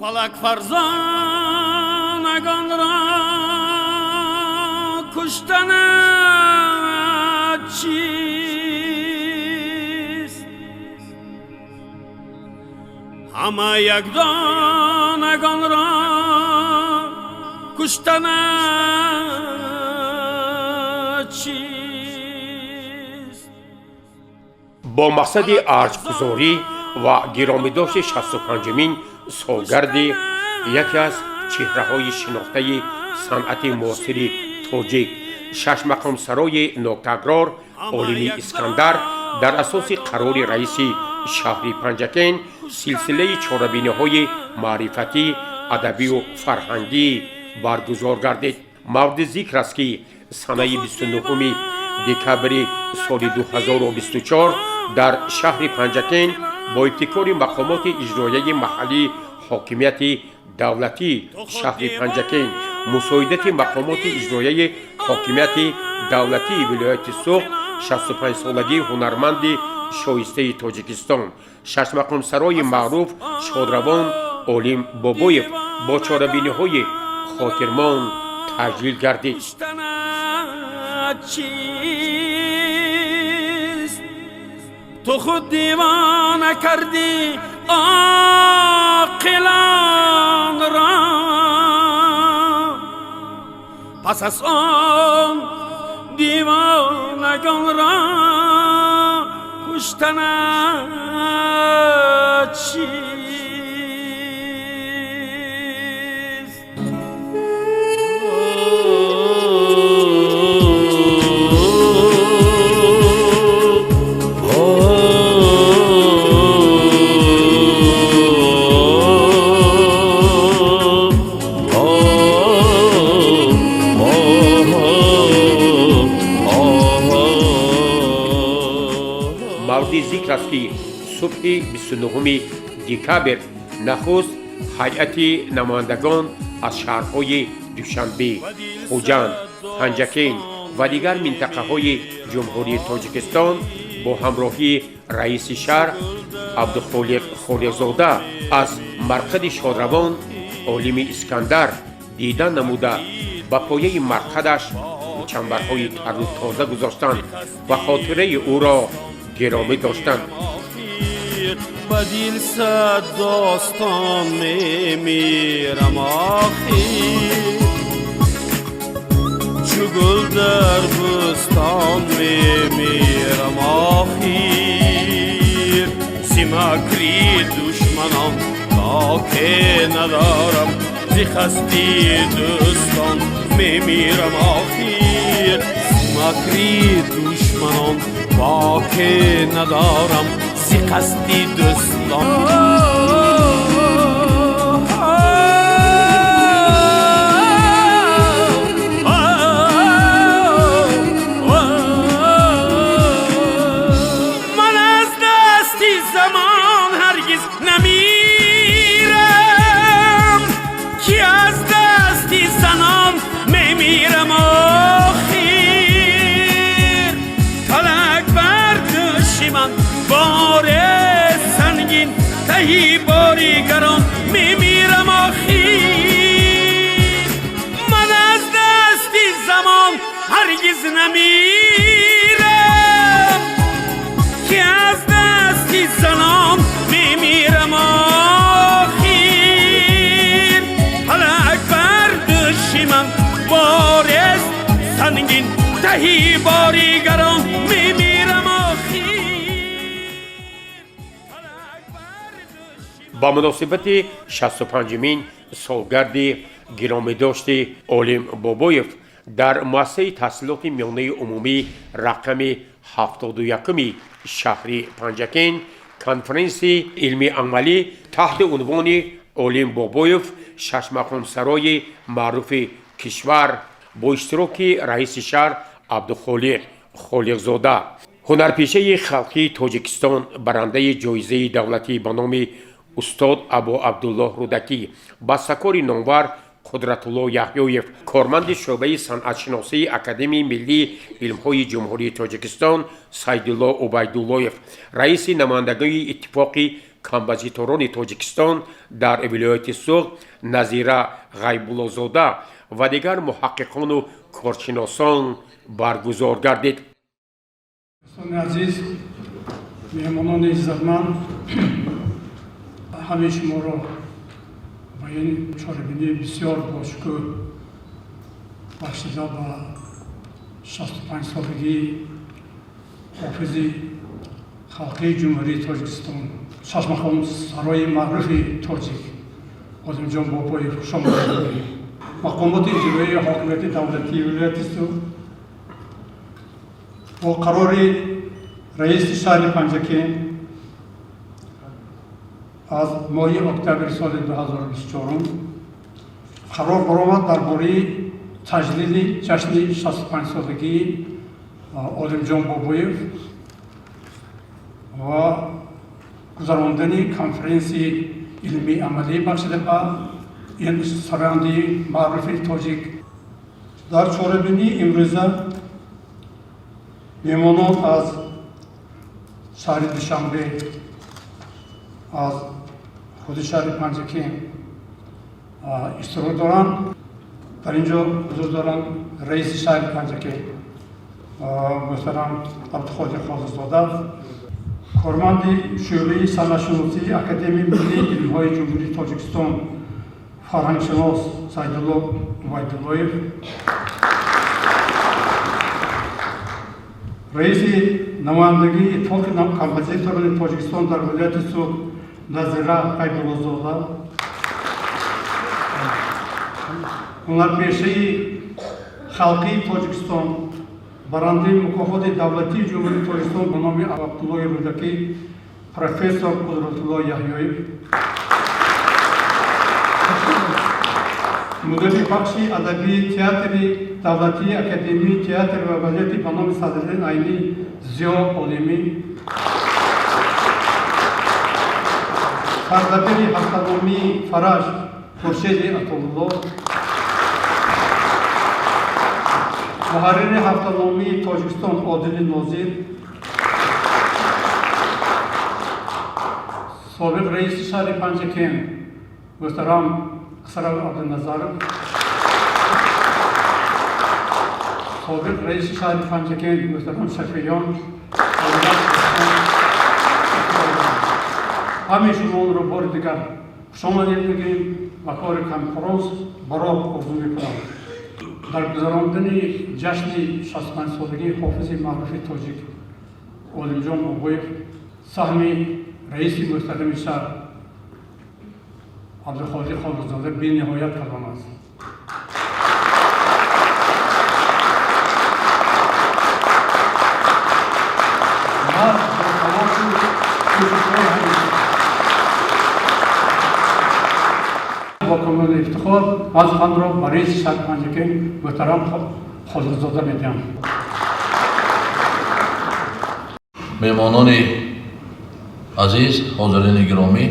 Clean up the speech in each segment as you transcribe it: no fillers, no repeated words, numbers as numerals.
Фалак фарзонагон ро куштан чист, ҳама якдонагон ро куштан чист. Бо мақсади арҷгузорӣ ва гиромидошти 65-умин солгарди яке аз чеҳраҳои шинохтаи санъати муосири тоҷик, шашмақомсарои нотакрор Олими Искандар, дар асоси қарори раиси шаҳри Панҷакент силсилаи чорабиниҳои маърифатӣ, адабию фарҳангӣ баргузор гардид. Мавриди зикр аст, ки санаи 29 декабри соли 2024 дар шаҳри Панҷакент бо ибтикори мақомоти иҷроияи маҳаллии ҳокимияти давлатии шаҳри Панҷакент, мусоидати мақомоти иҷроияи ҳокимияти давлатии вилояти Суғд, 65-солагии ҳунарманди шоистаи Тоҷикистон, шашмақомсарои маъруф шодравон Олим Бобоев бо чорабиниҳои хотирмон таҷлил гардид. Чист, ту худ девона кардӣ оқилон ро, пас аз он девонагон ро куштан чист. Мавриди зикр аст, ки субҳи 29 декабр нахуст ҳайати намояндагон аз шаҳрҳои Душанбе, Хуҷанд, Панҷакент ва дигар минтақаҳои Ҷумҳурии Тоҷикистон бо ҳамроҳии раиси шаҳр Абдухолиқ Холиқзода аз марқади шодравон Олими Искандар дидан намуда, ба пояи марқадаш чанбарҳои тару тоза гузоштанд ва хотираи ӯро гиромӣ доштанд. Ба дил сад достон мемирам охир, чу гул дар бӯстон мемирам охир. Зи макри душманон боке надорам, зи қасди дӯстон мемирам охир. Зи макри душманон боке надорам, зи қасди дӯстон. Ман аз дасти замон ҳаргиз намирам, ки аз дасти занон мемирам охир. Фалак бар дӯши ман боре сангин, таҳи бори гарон мемирам охир. Ман аз дасти замон ҳаргиз намирам, ки аз дасти занон мемирам охир. Фалак бар дӯши ман борест сангин, таҳи бори гарон мемирам охир. Фалак бар дӯши Ба муносибати 65-умин солгарди гиромидошти Олим Бобоев дар муассисаи таҳсилоти миёнаи умумӣ рақами 71-уми шаҳри Панҷакент конференсияи илмии амалӣ таҳти унвони «Олим Бобоев, шашмақомсарои маъруфи кишвар» бо иштироки раиси шаҳр Абдухолиқ Холиқзода, ҳунарпешаи халқии Тоҷикистон, барандаи ҷоизаи давлатӣ ба номи устод Абу Абдуллоҳ Рӯдакӣ, бастакори номвар Қудратулло Яҳёев, корманди шӯъбаи санъатшиносии Академияи миллии илмҳои Ҷумҳурии Тоҷикистон Сайдулло Убайдуллоев, раиси намояндагии Иттифоқи композиторони Тоҷикистон дар вилояти Суғд Назира Ғайбуллозода ва дигар муҳаққиқону коршиносон баргузор гардид. Дӯстони азиз, меҳмонони иззатманд, ҳамаи шуморо ба ин чорабинии бисёр бошукӯҳ, бахшида ба 65-солагии ҳофизи халқии Ҷумҳурии Тоҷикистон, шашмақомсарои маъруфи тоҷик Олимҷон Бобоев хушомадед мегӯем. Мақомоти иҷроии ҳокимияти давлатии вилояти Суғд бо қарори раиси шаҳри Панҷакент аз моҳи октябри соли 2024 қарор баромад дар бораи таҷлили ҷашни 65-солагии Олимҷон Бобоев ва гузарондани конференсияи илмии амалӣ, бахшида ба ин сарояндаи маъруфи тоҷик. Дар чорабинии имрӯза меҳмонон аз шаҳри Душанбе, аз худи шаҳри Панҷакент иштирок доранд. Дар ин ҷо ҳузур доранд раиси шаҳри Панҷакент муҳтарам Абдуқодир Холиқзода, корманди шӯъбаи санъатшиносии Академияи миллии илмҳои Ҷумҳурии Тоҷикистон, фарҳангшинос Сайдулло Убайдуллоев, раиси намояндагии Иттифоқи композиторони Тоҷикистон дар вилояти Суғд Назира Ғайбуллозода, ҳунарпешаи халқии Тоҷикистон, барандаи мукофоти давлатии Ҷумҳурии Тоҷикистон ба номи Абдуллои Рӯдакӣ, профессор Қудратулло Яҳёев, мудири бахши адабии театри давлатии Академияи театр ва балети ба номи Садриддин Айнӣ Зиё Олимӣ, сардабири ҳафтаномии Фараҷ Хуршеди Атоулло, муҳаррири ҳафтаномии Тоҷикистон Одили Нозир, собиқ раиси шаҳри Панҷакент муҳтарам Хусрав Абдуназаров, собиқ раиси шаҳри Панҷакент муҳтарам Шафиён. Ҳамаи шуморо бори дигар хушомадед мегӯем ва кори конфронс барор орзу мекунам. Дар гузарондани ҷашни 65-солагии ҳофизи маъруфи тоҷик Олимҷон Бобоев саҳми раиси муҳтарами шаҳр Абдуқодир Холиқзода бениҳоят калон аст. Ва бо талошу кӯшишҳои ҳамеша, бо камоли ифтихор ман суханро ба раиси шаҳри Панҷакент муҳтарам Холиқзода медиҳам. Меҳмонони азиз, ҳозирини гиромӣ,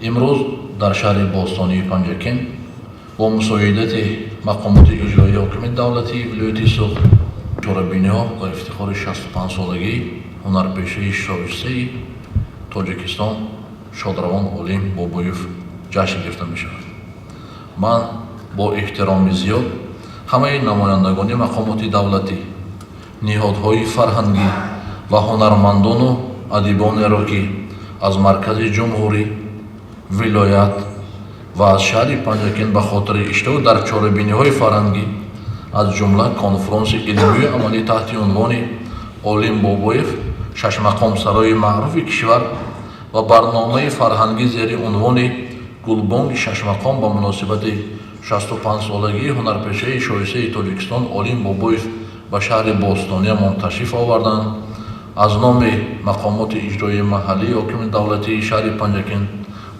имрӯз дар шаҳри бостонии Панҷакент бо мусоидати мақомоти иҷроии ҳокимияти давлатии вилояти Суғд чорабиниҳо ба ифтихори 65-солагии ҳунарпешаи шоистаи Тоҷикистон шодравон Олим Бобоев ҷашн гирифта мешавад. Ман бо эҳтироми зиёд ҳамаи намояндагони мақомоти давлатӣ, ниҳодҳои фарҳангӣ ва ҳунармандону адибонеро, ки аз маркази ҷумҳурӣ, вилоят ва аз шаҳри Панҷакент ба хотири иштирок дар чорабиниҳои фарҳангӣ, аз ҷумла конфронси илмию амалӣ таҳти унвони «Олим Бобоев, шашмақомсарои маъруфи кишвар» ва барномаи фарҳангӣ зери унвони «Гулбонги шашмақом» ба муносибати 65-солагии ҳунарпешаи шоистаи Тоҷикистон Олим Бобоев ба шаҳри бостониямон ташриф оварданд, аз номи мақомоти иҷроии маҳаллии ҳокимияти давлатии шаҳри Панҷакент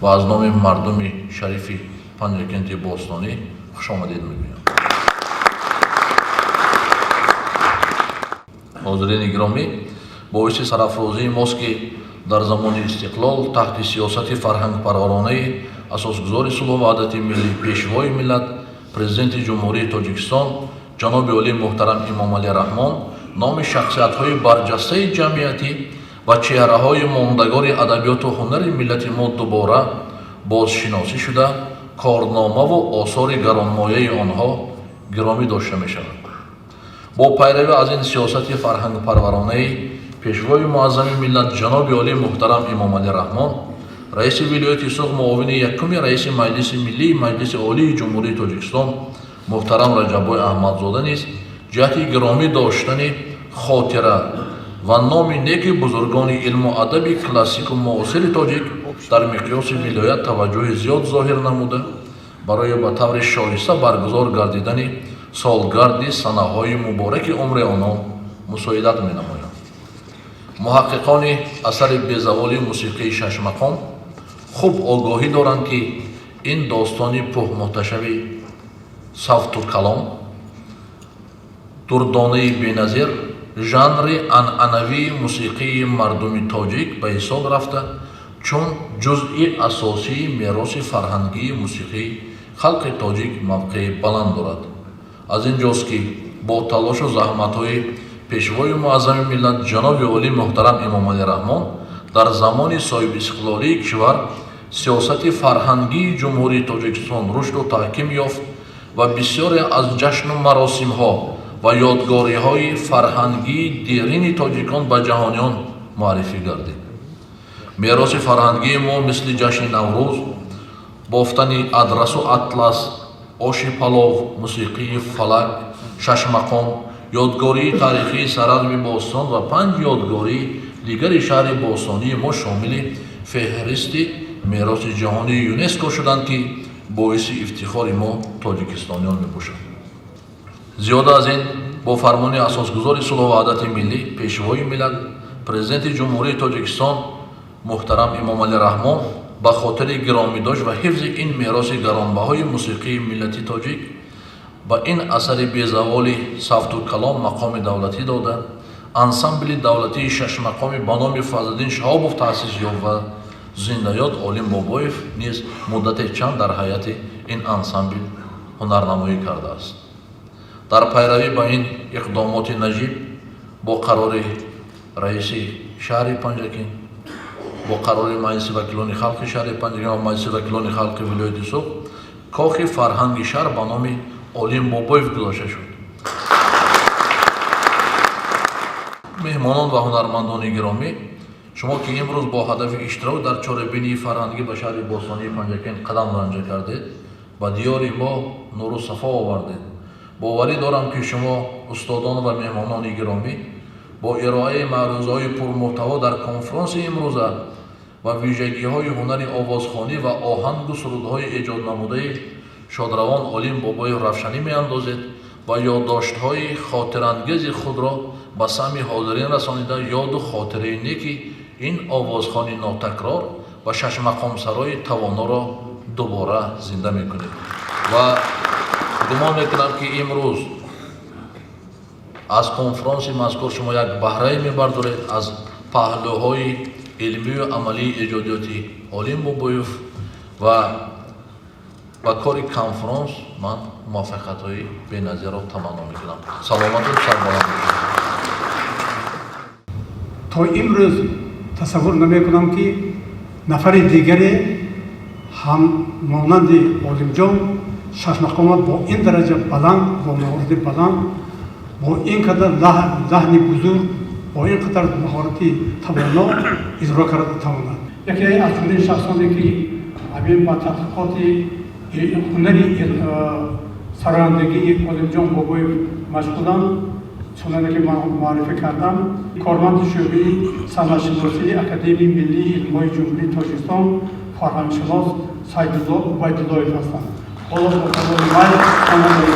ва аз номи мардуми шарифи Панҷакенти бостонӣ хушомадед мегӯям. Ҳозирини гиромӣ, боиси сарафрозии мост, ки дар замони истиқлол таҳти сиёсати фарҳангпарваронаи асосгузори сулҳу ваҳдати миллӣ, Пешвои миллат, Президенти Ҷумҳурии Тоҷикистон ҷаноби олии муҳтарам Эмомалӣ Раҳмон номи шахсиятҳои барҷастаи ҷамъиятӣ Ва чеҳраҳои мондагори адабиёту ҳунари миллати мо дубора бозшиносӣ шуда, корномаву осори гаронмояи онҳо гиромӣ дошта мешавад. Бо пайравӣ аз ин сиёсати фарҳангпарваронаи пешвои муаззами миллат, ҷаноби олӣ муҳтарам Эмомалӣ Раҳмон, раиси вилояти Суғд, муовини якуми раиси Маҷлиси Миллии Маҷлиси Олии Ҷумҳурии Тоҷикистон муҳтарам Раҷаббой Аҳмадзода низ ҷиҳати гиромӣ доштани хотира ва номи неки бузургони илму адаби классику муосири тоҷик дар миқёси вилоят таваҷҷӯҳи зиёд зоҳир намуда, барои ба таври шоиста баргузор гардидани солгарди санаҳои мубораки умри онон мусоидат менамоянд. Муҳаққиқони асари безаволи мусиқии шашмақом хуб огоҳӣ доранд, ки ин достони пӯҳмуҳташави савту калом, дурдонаи беназир, жанри анъанавии мусиқии мардуми тоҷик ба ҳисоб рафта, чун ҷузъи асосии мероси фарҳангии мусиқии халқи тоҷик мавқеи баланд дорад. Аз ин ҷост, ки бо талошу заҳматҳои пешвои муаззами миллат, ҷаноби олӣ муҳтарам Эмомалӣ Раҳмон, дар замони соҳибистиқлолии кишвар сиёсати фарҳангии Ҷумҳурии Тоҷикистон рушду таҳким ёфт ва бисёре аз ҷашну маросимҳо ва ёдгориҳои фарҳангии дерини тоҷикон ба ҷаҳониён муаррифӣ гардид. Мероси фарҳангии мо, мисли ҷашни Наврӯз, бофтани адрасу атлас, оши палов, мусиқии фалак, шашмақом, ёдгории таърихии Саразми бостон ва панҷ ёдгории дигари шаҳри бостонии мо шомили феҳристи мероси ҷаҳонии ЮНЕСКО шуданд, ки боиси ифтихори мо тоҷикистониён мебошад. Зиёда аз ин, бо фармони асосгузори сулҳу ваҳдати миллӣ, пешвои миллат, Президенти Ҷумҳурии Тоҷикистон муҳтарам Эмомалӣ Раҳмон, ба хотири гиромидошт ва ҳифзи ин мероси гаронбаҳои мусиқии миллати тоҷик ба ин асари безаволи савту калом мақоми давлатӣ дода, ансамбли давлатии шашмақоми ба номи Фазлиддин Шаҳобов таъсис ёфт ва зиндаёд Олим Бобоев низ муддате чанд дар ҳайати ин ансамбл ҳунарнамоӣ кардааст. Дар пайравӣ ба ин иқдомоти наҷиб, бо қарори раиси шаҳри Панҷакент, бо қарори Маҷлиси вакилони халқи шаҳри Панҷакент ва Маҷлиси вакилони халқи вилояти Суғд кохи фарҳанги шаҳр ба номи Олим Бобоев гузошта шуд. Меҳмонон ва ҳунармандони гиромӣ, шумо ки имрӯз бо ҳадафи иштирок дар чорабинии фарҳангӣ ба шаҳри бостонии Панҷакент қадам ранҷа кардед, ба диёри мо нуру сафо овардед. Боварӣ дорам, ки шумо, устодон ва меҳмонони гиромӣ, бо ироаи маърӯзаҳои пурмуҳтаво дар конфронси имрӯза ва вижагиҳои ҳунари овозхонӣ ва оҳангу сурудҳои эҷоднамудаи шодравон Олим Бобоев равшанӣ меандозед ва ёддоштҳои хотирангези худро ба самъи ҳозирин расонида, ёду хотираи неки ин овозхони нотакрор ва шашмақомсарои тавоноро дубора зинда мекунед. Ва гумон мекунам, ки имрӯз аз конфронси мазкур шумо як баҳрае мебардоред аз паҳлӯҳои илмию амалии эҷодиёти Олим Бобоев ва ба кори конфронс ман муваффақиятҳои беназирро таманно мекунам. Саломату сарбаланд бошед. То имрӯз тасаввур намекунам, ки нафари дигаре ҳам монанди Олимҷон шашмақома бо ин дараҷа баланд, бо маҳорати баланд, бо ин қадар лаҳни бузург, бо ин қадар маҳорати тавоно иҷро карда тавонад. Яке аз чунин шахсоне, ки ҳамин ба тадқиқоти ҳунари сарояндагии Олимҷон Бобоев машғуланд, чуноне ки ман муаррифӣ кардам, корманди шӯъбаи санъатшиносии Академияи миллии илмҳои Ҷумҳурии Тоҷикистон, фарҳангшинос Сайдулло Убайдуллоев ҳастанд. Ҳоло бо камоли майл омода.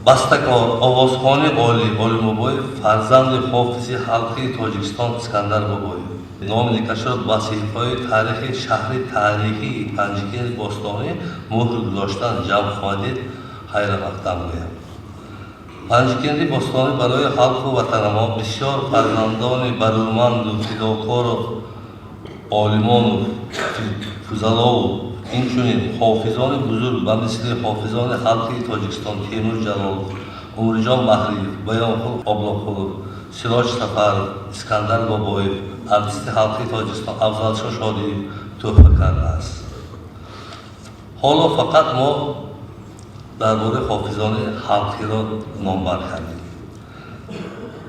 Бастакор, овозхони олӣ Олим Бобоев фарзанди ҳофизи халқии Тоҷикистон Искандар Бобоев номи некашро ба саҳифаҳои таърихи шаҳри таърихии Панҷакенти бостонӣ муҳр гузоштан ҷамъ хоҳад дид. Хайрамақдам гӯям, Панҷакенти бостонӣ барои халқу ватанамо бисёр фарзандони барӯманду фидокору олимону фузалову инчунин ҳофизони бузург ба мисли ҳофизони халқи Тоҷикистон Темур Ҷалолов, Умриҷон Баҳриев, Баёнқул Облоқулов, Сироҷ Сафаров, Искандар Бобоев, артисти халқии Тоҷикистон Афзалшо Шодиев тӯҳфа кардааст. Ҳоло фақат мо дар бораи ҳофизони халқиро номбар кардем.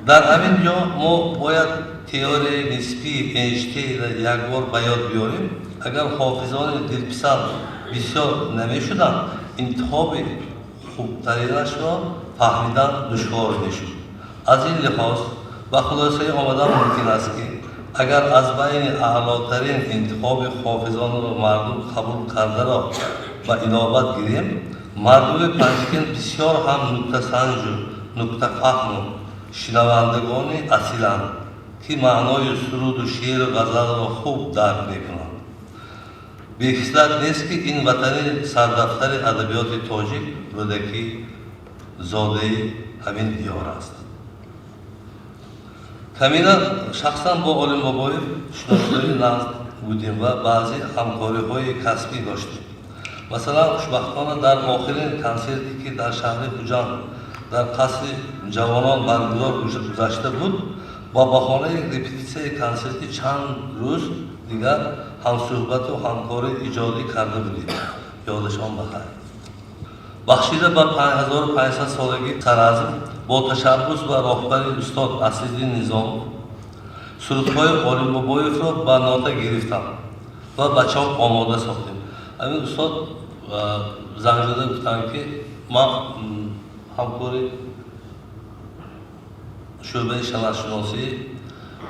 Дар ҳамин ҷо мо бояд теорияи нисбии Эйнштейнро як бор ба ёд биёрем. Агар ҳофизони дилписанд бисёр намешуданд, интихоби хубтаринашро фаҳмидан душвор мешуд. Аз ин лиҳоз ба хулосае омадан мумкин аст, ки агар аз байни аълотарин интихоби ҳофизонро мардум қабул кардаро ба инобат гирем, мардуми Панҷакент бисёр ҳам нуктасанҷу нуктафаҳму шинавандагони асиланд, ки маънои суруду шеъру ғазалро хуб дарк мекунанд. Бехислат нест, ки ин ватани сардафтари адабиёти тоҷик Рӯдакӣ зодаи ҳамин диёр аст. Камина шахсан бо Олим Бобоев шиносоии нағз будем ва баъзе ҳамкориҳои касбӣ доштем. Масалан, хушбахтона дар охирин консерте, ки дар шаҳри Хуҷанд дар қасри ҷавонон баргузор гузашта буд, бо баҳонаи репетитсияи консерти чанд рӯз дигар ҳамсӯҳбату ҳамкории иҷодӣ карда будем. Ёдашон бахайр. Бахшида ба 5500 солагии Саразм бо ташаббус ва роҳбарии устод Аслиддин Низомов сурудҳои Олим Бобоевро ба нота гирифтам ва ба чоп омода сохтем. Ҳамин устод занг зада гуфтанд, ки ман ҳамкори шӯъбаи шаҳршиносии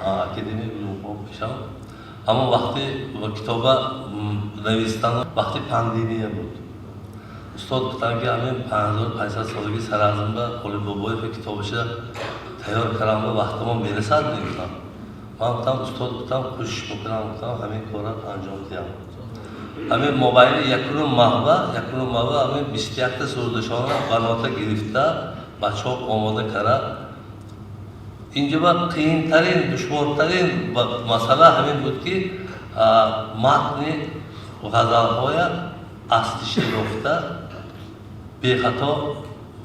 Академияи улумҳо мешавам. Ҳамон вақти китоба навистан вақти пандемия буд. Устод гуфтанд, ки ҳамин 5500 солагии Саразмба Олим Бобоев китобаша тайёр кардам ва вақтамон мерасад, мегуфтам. Ман гуфтам, устод, гуфтам, кӯшиш мекунам, гуфтам, ҳамин корро анҷом диҳам. Ҳамин мобайни 1,5 моҳба ҳамин 21-та сурудашонро ба нота гирифта, ба чоп омода карда. Инҷо ба қийинтарин, душвортарин масъала ҳамин буд, ки матни ғазалҳоя аслиша ёфта, бехато,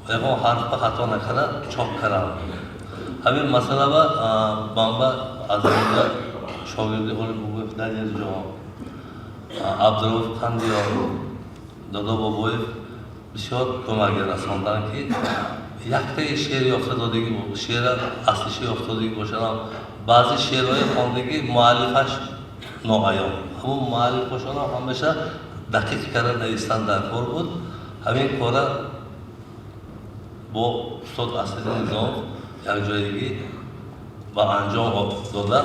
ягон ҳарфа хато накарда чоп кардам. Ҳамин масъалаба манба аз шогирди Олим Бобоев Далерҷон, Абдурауф Қандиёр, Додо Бобоев бисёр кӯмак расонданд, ки яктаи шеър ёфта додагӣ, шеъра аслиша ёфта додагӣ бошадам, баъзе шеърҳои хондагӣ муаллифаш ноаён, ҳамун муаллифошонам ҳамеша дақиқ карда навистан дар кор буд. Ҳамин кора бо устод Аслиддин Низомов якҷоягӣ ба анҷом дода,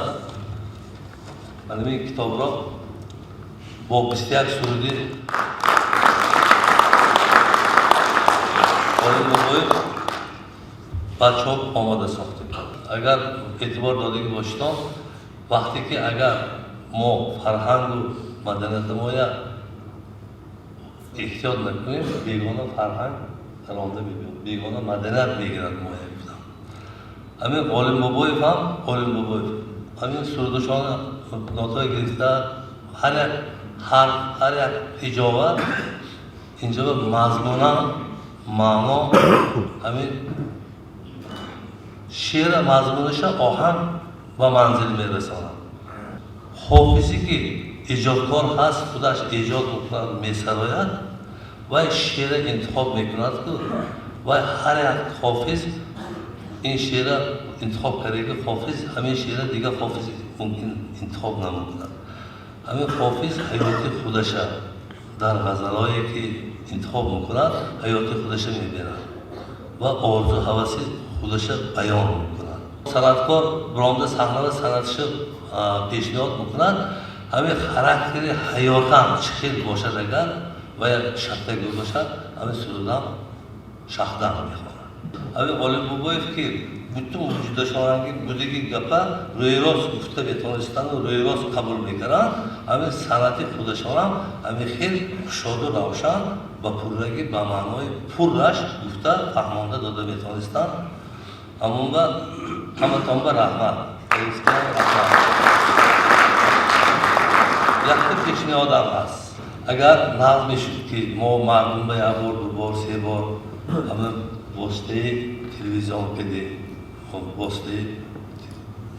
ҳамин китобро бо 21 суруди Олим Бобоев ба чоп омода сохтем. Агар эътибор додагӣ бошедон, вақте ки агар мо фарҳангу маданиятамоя эҳтиёт накунем, бегона фарҳанг даромада мебиёд, бегона маданият мегирад моя, гуфтам. Ҳамин Олим Бобоев ҳам, Олим Бобоев ҳамин сурудашона нотаҳо гирифта, ҳар як ҳарф, ҳар як ҳиҷова инҷо мазмунан маъно, ҳамин шеъра мазмунаша оҳанг ба манзил мерасонад. Ҳофизе ки эҷодкор ҳаст, худаш эҷод мекунад, месарояд, вай шеъра интихоб мекунад, ку вай ҳар як ҳофиз ин шеъра интихоб кардаги ҳофиз, ҳамин шеъра дигар ҳофиз мумкин интихоб намекунад. Ҳамин ҳофиз ҳаёти худаша дар ғазалҳое ки интихоб мекунад, ҳаёти худаша меберад ва орзу ҳаваси худаша баён мекунад. Санъаткор биромда саҳнава санъатиша пешниҳод мекунад, ҳамин характери ҳаётан чӣ хел бошад, агар ва як шахтагӣ бошад, ҳамин сурудам шахдан мехонад. Ҳамин Олим Бобоев ки бутун вуҷудашонанги будагӣ гапа рӯйрост гуфта метавонистанду рӯйрост қабул мекарданд, ҳамин санъати худашонам ҳамин хел кушоду равшан, ба пуррагӣ, ба маънои пурраш гуфта фаҳмонда дода метавонистанд. Ҳамонба ҳаматонба раҳмат, раҳмат. Якта пешниҳодам ҳаст: агар нағз мешуд, ки мо мардумба як бор, ду бор, се бор ҳамин воситаи телевизион кади, воситаи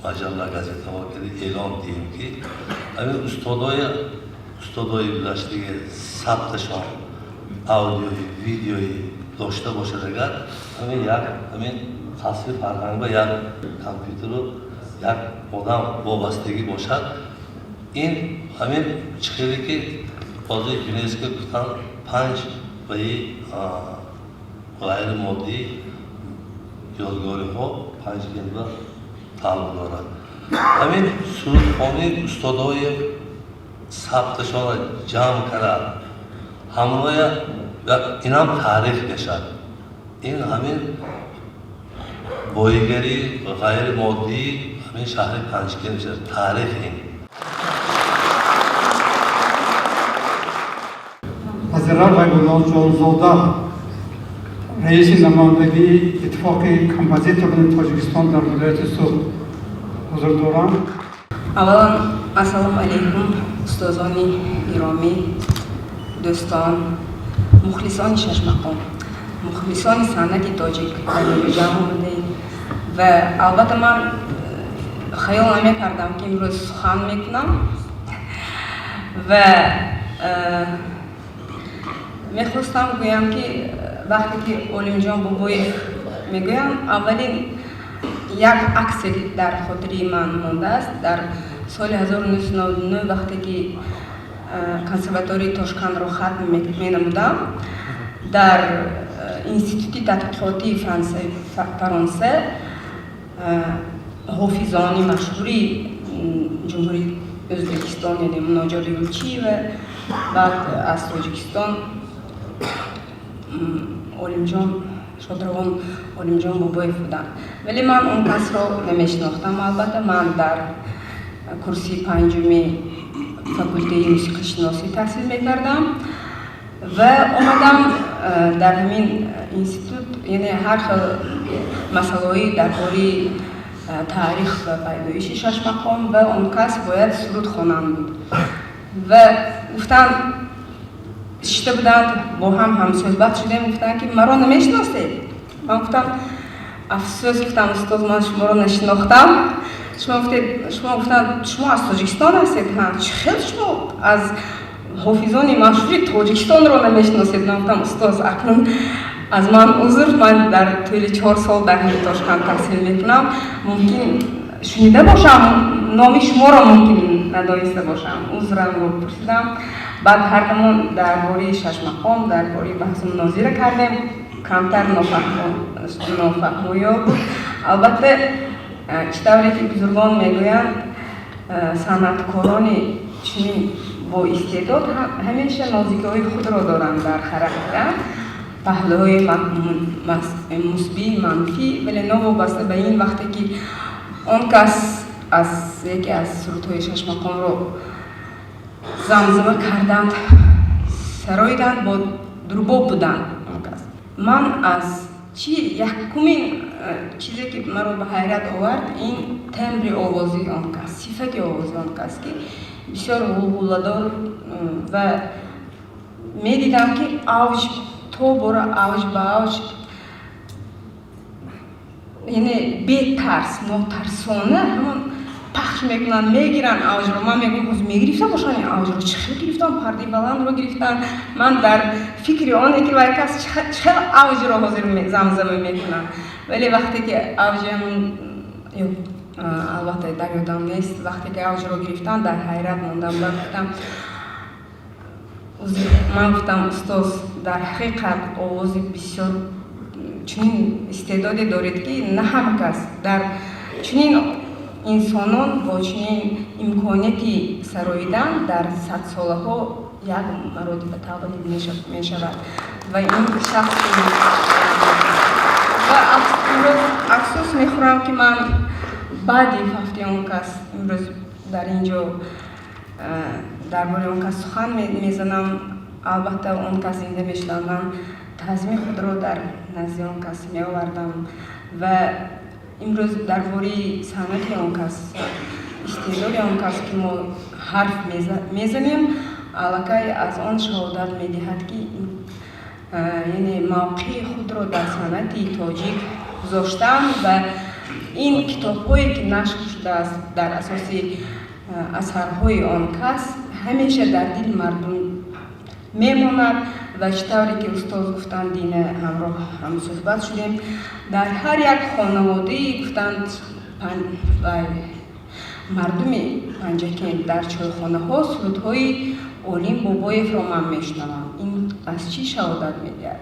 Маҷалла, газетаҳо эълон диҳем, ки ҳамин устодои гузаштаги сабташон аудиои, видеои дошта бошад, агар ҳамин як ҳамин қасри фарҳанг ба як компютеру як одам вобастагӣ бошад, ин ҳамин чӣ хеле ки ҳозир ЮНЕСКО гуфтан, панҷ ваи ғайримоддӣ ёдгориҳо панҷ гелба тааллуқ дорад. Ҳамин сурудхонии устодои сабташонро ҷамъ карад, ҳамроя инам таърих мешавад. Ин ҳамин боигарии ғайримоддии ҳамин шаҳри Панҷакент мешавад, таърих ин. Назира Ғайбуллоҷонзода, раиси намояндагии Иттифоқи композиторони Тоҷикистон дар вилояти Суғд ҳузур доранд. Аввалан, ассалому алайкум, устозони гиромӣ, дӯстон, мухлисони шашмақом, мухлисони санъати тоҷик дар инҷо ҷамъ омадаед. Ва албатта ман хаёл намекардам, ки имрӯз сухан мекунам, ва мехостам гӯям, ки вақте ки Олимҷон Бобоев мегӯям, аввалин як аксе дар хотири ман мондааст. Дар соли 1999, вақте ки консерваторияи Тошкандро хатм менамудам, дар Институти тадқиқотии Фаронса ҳофизони машҳури Ҷумҳурии Ӯзбекистон, яъне Муноҷот Юлчиева, баъд аз Тоҷикистон Олимҷон, шодравон Олимҷон Бобоев буданд. Вале ман он касро намешинохтам. Албатта, ман дар курси панҷуми факултеи мусиқишиносӣ таҳсил мекардам ва омадам дар ҳамин институт, яъне ҳар хел масъалаҳои дар бораи таърих ва пайдоиши шашмақом, ва он кас бояд сурудхонанд буд. Ва гуфтанд, шишта буданд, бо ҳам ҳамсӯҳбат шудем, гуфтанд, ки маро намешиносед? Ман гуфтам: «Афсӯс», гуфтам, «устоз, ман шуморо нашинохтам». Шумо гуфтед, шумо гуфтанд, шумо аз Тоҷикистон ҳастед? Ҳа, чӣ хел шумо аз ҳофизони машҳури Тоҷикистонро намешиносед? Ман гуфтам: «Устоз, акнун аз ман узр, ман дар тӯли 4 сол дар Тошканд таҳсил мекунам, мумкин шунида бошам номи шуморо, мумкин надониста бошам». Узрамро пурсидам. Баъд ҳардамон дар бораи шашмақом, дар бораи баҳсу мунозира кардем. Камтар нофаҳмоё буд. Албатта, чӣ тавре ки бузургон мегӯянд, санъаткорони чунин бо истеъдод ҳамеша нозикиҳои худро доранд дар характер, паҳлӯҳои мусбӣ, манфӣ. Вале новобаста ба ин, вақте ки он кас аз яке аз сурудҳои шашмақомро замзама карданд, сароиданд, бо дурбоб буданд он кас, ман аз чӣ якумин чизе ки маро ба ҳайрат овард, ин тембри овози он кас, сифати овози он кас, ки бисёр ғулғуладор, ва медидам, ки авҷ то бора авҷ ба авҷ, яъне бетарс, нотарсона ҳамон пахш мекунанд, мегиранд авҷро. Ман мегӯям, ҳозир мегирифта бошанд ин авҷро, чӣ хел гирифтан, пардаи баландро гирифтан. Ман дар фикри оне, ки вай кас чӣ хел авҷро ҳозир замзама мекунанд. Вале вақте ки авҷи, албатта, дар ёдам нест, вақте ки авҷро гирифтан, дар ҳайрат мондам ва гуфтам, ман гуфтам: «Устоз, дар ҳақиқат овози бисёр чунин истеъдоде доред, ки на ҳама кас дар чунин инсонон бо чунин имконияти сароидан дар садсолаҳо як маротиба таваллуд мешавад». Ва ин шахс, ва имрӯз афсӯс мехӯрам, ки ман баъди фавти он кас имрӯз дар ин ҷо дар бораи он кас сухан мезанам. Албатта, он кас зинда мешуданд, ман таъзими худро дар назди он кас меовардам ва имрӯз дар бораи санъати он кас, истеъдоди он кас, ки мо ҳарф мезанем, аллакай аз он шаҳодат медиҳад, ки яъне мавқеи худро дар санъати тоҷик гузоштан ва Ин китобҳое ки нашр шудааст дар асоси асарҳои он кас, ҳамеша дар дили мардум мемонад. Ва чӣ тавре ки устоз гуфтанд, дина ҳамроҳ ҳамсӯҳбат шудем, дар ҳар як хонаводаи, гуфтанд, мардуми Панҷакент дар чойхонаҳо сурудҳои Олим Бобоевро ман мешунавам. Ин аз чӣ шаҳодат медиҳад?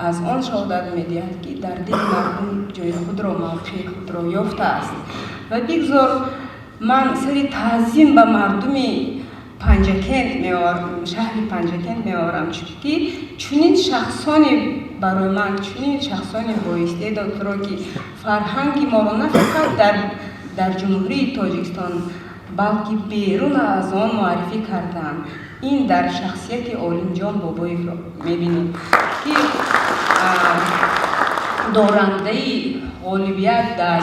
Аз он шаҳодат медиҳад, ки дар дили мардум ҷои худро, мавқеи худро ёфтааст. Ва бигзор ман сари таъзим ба мардуми Панҷакент меоварам, шаҳри Панҷакент меоварам, чунки чунин шахсоне барои ман, чунин шахсони боистеъдодро, ки фарҳанги моро на фақат дар Ҷумҳурии Тоҷикистон, балки берун аз он муаррифӣ кардаанд, ин дар шахсияти Олимҷон Бобоевро мебинем, ки дорандаи ғолибият дар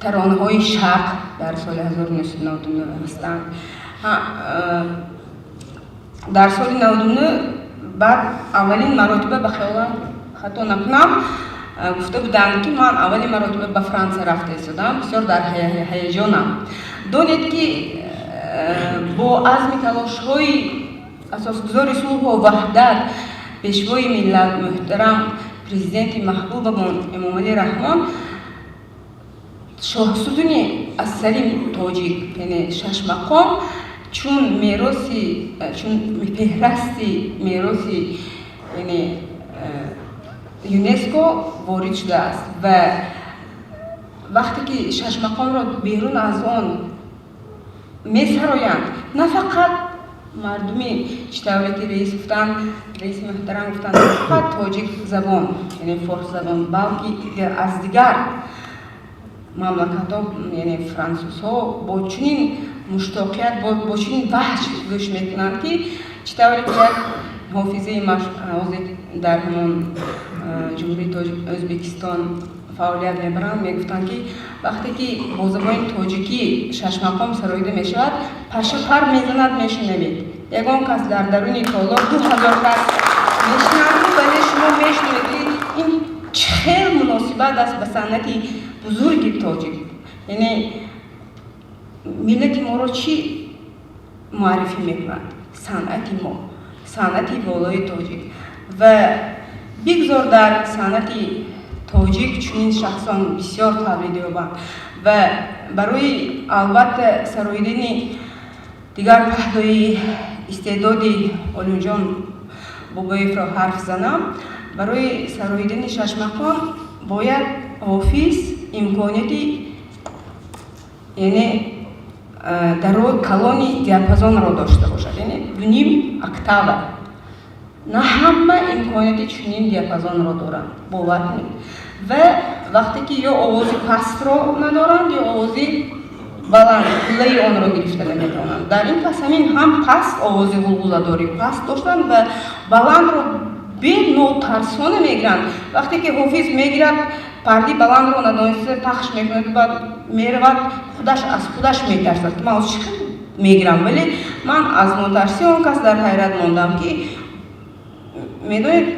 таронаҳои Шарқ дар соли 1999 ҳастанд. Дар соли 99 баъд аввалин маротиба, ба хаёлам, хато накунам, гуфта буданд, ки ман аввалин маротиба ба Франсия рафта истодам, бисёр дар ҳаяҷонам. Донед, ки бо азми талошҳои асосгузори сулҳу ваҳдат, Пешвои миллат, муҳтарам Президенти маҳбубамон Эмомалӣ Раҳмон, шоҳсутуни асари тоҷик, яъне шашмақом, чун мероси, чун феҳрасти мероси, яъне ЮНЕСКО ворид шудааст. Ва вақте ки шашмақомро берун аз он месароянд, на фақат мардуми, чӣ тавре ки раис гуфтанд, раиси муҳтарам гуфтанд, на фақат тоҷик забон, яъне форсзабон, балки аз дигар мамлакатҳо, яъне франсузҳо, бо чунин муштоқият, бо чунин ваҷд гӯш мекунанд, ки чӣ тавре ки як ҳофизаи ҳозир дар ҳамон Ҷумҳурии Ӯзбекистон фаъолият мебаранд, мегуфтанд, ки вақте ки бо забони тоҷикӣ шашмақом сароида мешавад, паша пар мезанад, мешунавед. Ягон кас дар даруни толор 2000 кас мешунаванд, вале шумо мешунавед, ки ин чӣ хел муносибат аст ба санъати бузурги тоҷик. Яъне миллати моро чӣ муаррифӣ мекунад? Санъати мо, санъати волои тоҷик. Ва бигзор дар санъати тоҷик чунин шахсон бисёр тавлид ёбанд. Ва барои, албатта, сароидани дигар паҳлӯи истеъдоди Олимҷон Бобоевро ҳарф занам, барои сароидани шашмақом бояд ҳофиз имконияти, яъне даро калони диапазонро дошта бошад, яъне 2,5 октава. На ҳама имконияти чунин диапазонро доранд, бовар кунед. Ва вақте ки ё овози пастро надоранд, ё овози баланд, қуллаи онро гирифта наметавонанд. Дар ин пас ҳамин ҳам паст, овози ғулғуладори паст доштанд ва баландро бенотарсона мегиранд. Вақте ки ҳофиз мегирад, парди баландро надониста пахш мекунад, баъд меравад, худаш аз худаш метарсад, ки ман чӣ хел мегирам. Вале ман аз нотарсии он кас дар ҳайрат мондам, ки медонед,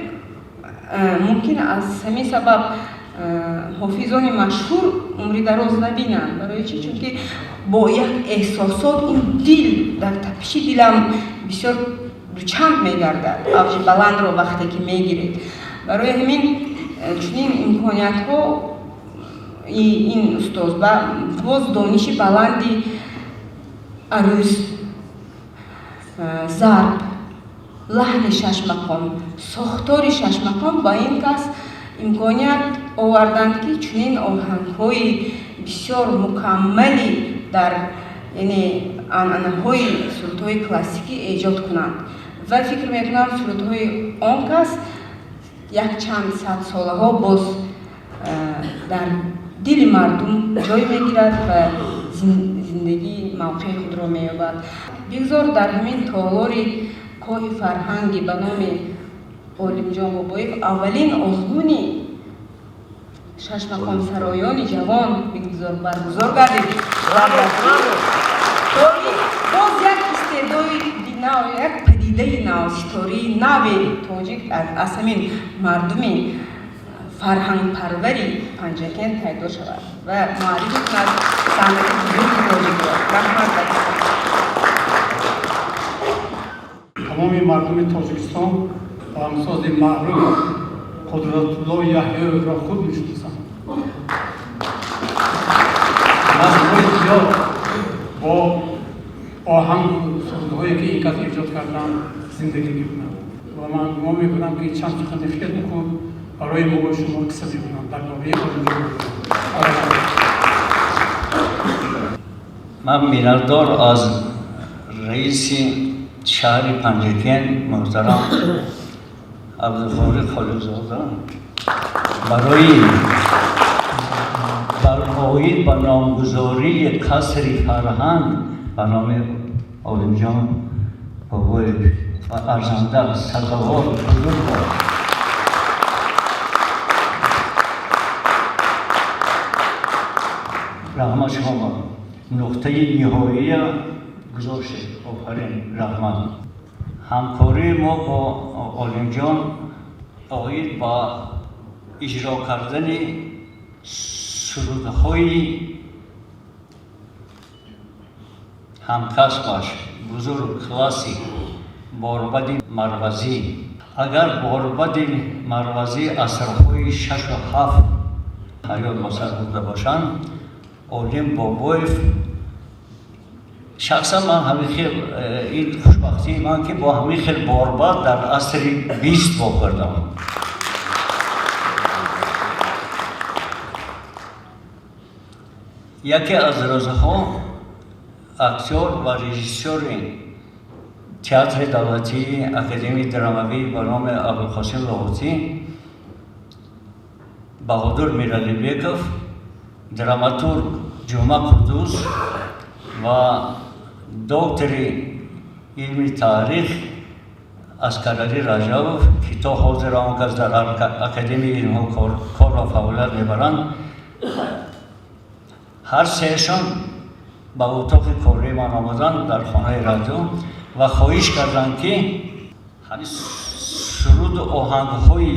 мумкин аз ҳамин сабаб ҳофизони машҳур умри дароз набинанд. Барои чӣ? Чунки бо як эҳсосот, ин дил, дар тапиши дилам бисёр дучанд мегардад авҷи баландро вақте ки мегиред. Барои ҳамин чунин имкониятҳо ин устоз боз дониши баланди арӯз, зарб, лаҳни шашмақом, сохтори шашмақом ба ин кас имконият оварданд, ки чунин оҳангҳои бисёр мукаммали дар, яъне, анъанаҳои сурудҳои классикӣ эҷод кунанд. Ва фикр мекунам, сурудҳои он кас якчанд садсолаҳо боз дар дили мардум ҷой мегирад ва зиндагии мавқеи худро меёбад. Бигзор дар ҳамин толори коҳи фарҳанги ба номи Олимҷон Бобоев аввалин озмуни шашмақомсароёни ҷавон бигзор баргузор гардид, боз як истеъдоди нав, як падидаи нав, ситораи нави тоҷик аз ҳамин мардуми Фарҳангпарвари Панҷакент пайдо шавад ва муаррифӣ кунад санъати бузурги тоҷикро. Раҳмат ба. Тамоми мардуми Тоҷикистон оҳангсози маъруф Қудратулло Яҳёевро хуб мешиносанд. Наслҳои зиёд бо оҳангу сурудҳое, ки ин кас эҷод карданд, зиндагӣ мекунанд ва ман гумон мекунам, ки чанд сухани хеле хуб барои мо шумо қисса мекунам дар бораи. Ман миннатдор аз раиси шаҳри Панҷакент муҳтарам Абдуғафури Холиқзода барои оид ба номгузории қасри фарҳанг ба номи Олимҷон Бобоев ва арзанда, сазовор, бузург бод. Раҳмат, шумо нуқтаи ниҳоия гузоштед, офарин, раҳмат. Ҳамкории мо бо Олимҷон оид ба иҷро кардани сурудҳои ҳамкасбаш, бузург классик Борбади Марвазӣ. Агар Борбади Марвазӣ асрҳои шашу ҳафт ҳаёт ба сар бурда бошанд, Олим Бобоев, шахсан ман ҳамин хел ин хушбахтии ман, ки бо ҳамин хел борбад дар асри 20 вохӯрдам. Яке аз рӯзҳо актёр ва режиссёри Театри давлатии академияи драмавӣ ба номи Абулқосим Лоҳутӣ Баҳодур Миралибеков, драматург Ҷума Қуддус ва доктори илми таърих Аскаралӣ Раҷабов, ки то ҳозир он кас дар Академияи илмҳо корро фаъолият мебаранд, ҳар сеяшон ба утоқи кории ман омаданд дар Хонаи радио ва хоҳиш карданд, ки ҳамин суруду оҳангҳои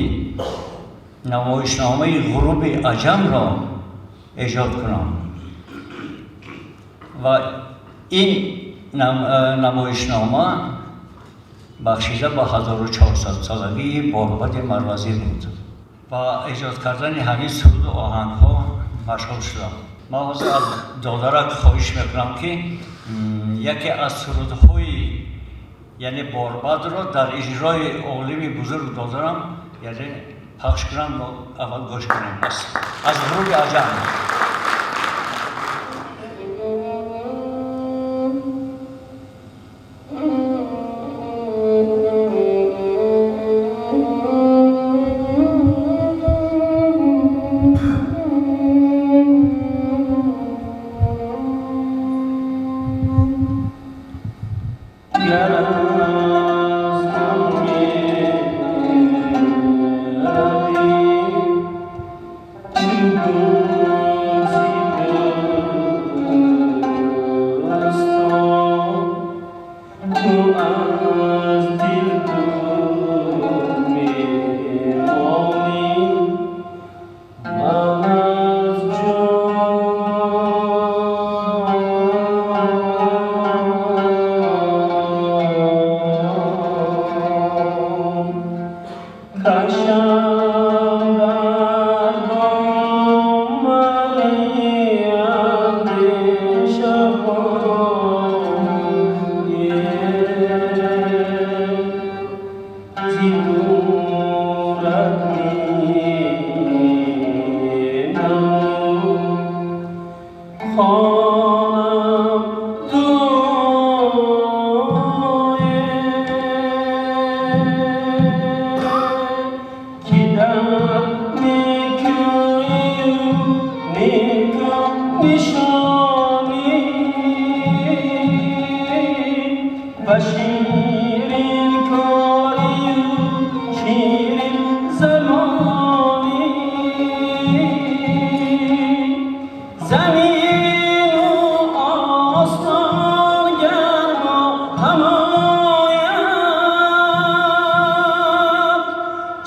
намоишномаи «Ғуруби аҷамро» эҷод кунам. Ва ин намоишнома бахшида ба 1400-солагии Борбади Марвазӣ буд. Ба эҷод кардани ҳамин суруду оҳангҳо машғул шудам. Ман ҳозир аз додарак хоҳиш мекунам, ки яке аз сурудҳои, яъне Борбадро, дар иҷрои олими бузург додарам, яъне пахш кунам. Аввал гӯш кунем аз «Ғуруби аҷам».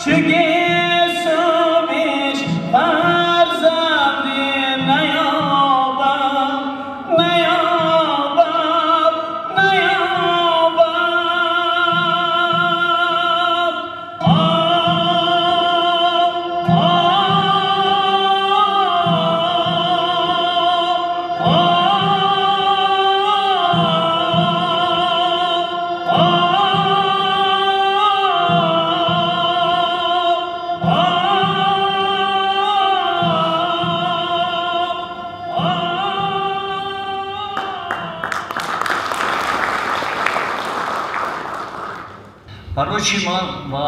چه گیسو. Барои чӣ ман ба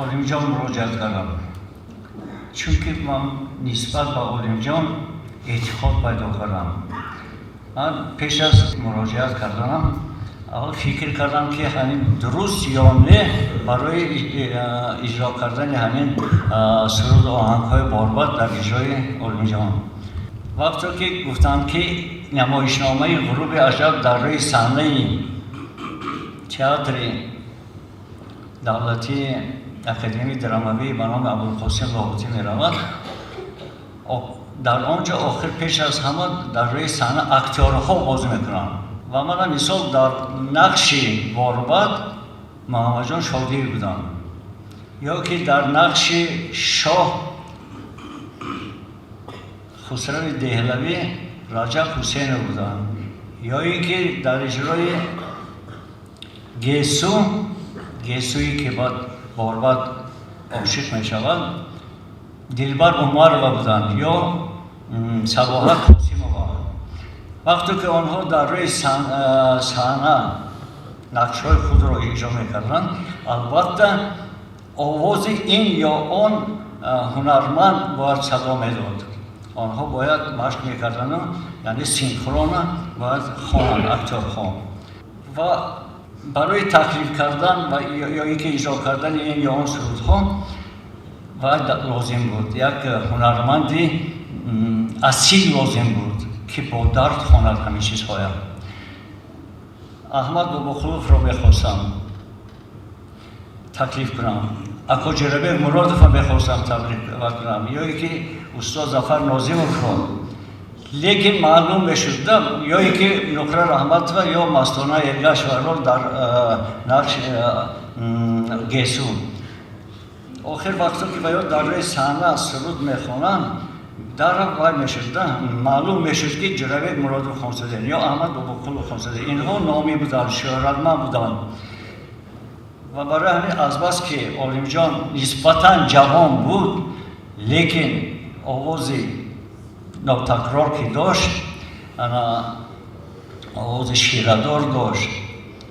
Олимҷон муроҷиат кардам? Чунки ман нисбат ба Олимҷон эътиқод пайдо кардам. Ман пеш аз муроҷиат карданам аввал фикр кардам, ки ҳамин дуруст ё не барои иҷро кардани ҳамин суруду оҳангҳои борбад дар иҷрои Олимҷон. Вақте ки гуфтам, ки намоишномаи «Ғуруби аҷаб» дар рӯи саҳнаи театри давлатии академияи драмавӣ ба номи Абулқосим Лоҳутӣ меравад, дар он ҷо охир пеш аз ҳама дар рӯи саҳна актёрҳо бозӣ мекунанд ва мана мисол дар нақши Борбад Муҳаммадҷон Шодиев будам ё ки дар нақши шоҳ Хусрави Деҳлавӣ Раҷаб Ҳусейнов буданд ё ин ки дар иҷрои Гесу, Гесуе ки баъд Борбад ошиқ мешавад, Дилбар Умарова буданд ё Сабоҳат Қосимова. Вақте ки онҳо дар рӯи саҳна нақшҳои худро иҷро мекарданд, албатта овози ин ё он ҳунарманд бояд садо медод. Онҳо бояд машқ мекардану яъне синхрона бояд хонанд актёрҳо. Ва барои таклиф кардан ва ё ин ки иҷро кардани ин ё он сурудҳо бояд лозим буд як ҳунарманди асил лозим буд, ки бо дард хонад ҳамин чизҳоя. Аҳмад Бобоқуловро мехостам таклиф кунам, ако Ҷӯрабек Муродовро мехостам таклиф кунам ё ин ки устод Зафар Нозимовро, лекин маълум мешуд, ё ин ки Нуқра Раҳматова ё Мастона Эргашеваро дар нақш Гесу. Охир вақто ки ва ё дар рӯи саҳна суруд мехонанд, дарав вай мешуд, маълум мешуд, ки Ҷӯрабек Муродов хонсаден ё Аҳмад Бобоқулов хонсаден. Инҳо номӣ буданд, шӯҳратманд буданд. Ва барои ҳамин азбаски Олимҷон нисбатан ҷавон буд, лекин овози нотакрор ки дошт, ана овози ширадор дошт,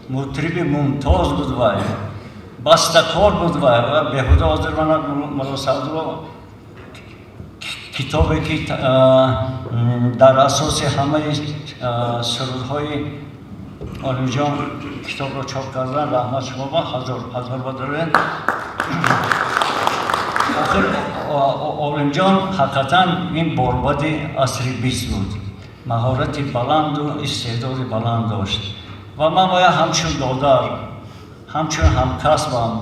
мутриби мумтоз буд, вай бастакор буд. Вай ва беҳуда ҳозир мана Мулло Саъдулло китобе, ки дар асоси ҳамаи сурудҳои Олимҷон китобро чоп кардан, раҳмат шумо ба ҳазор ҳазор бадорен. Охир Олимҷон ҳақиқатан ин борбади асри 20 буд, маҳорати баланду истеъдоди баланд дошт. Ва ман бояд ҳамчун додар, ҳамчун ҳамкасбам,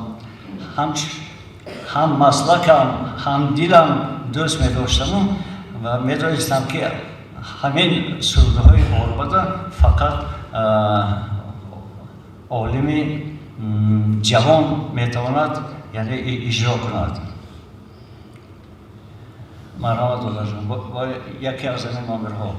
ҳам маслакам, ҳамдилам дӯст медоштаму ва медонистам, ки ҳамин сурудҳои борбада фақат олими ҷавон метавонад, яъне иҷро кунад. Марҳамат, додарҷон, бо яке аз ҳамин номерҳо.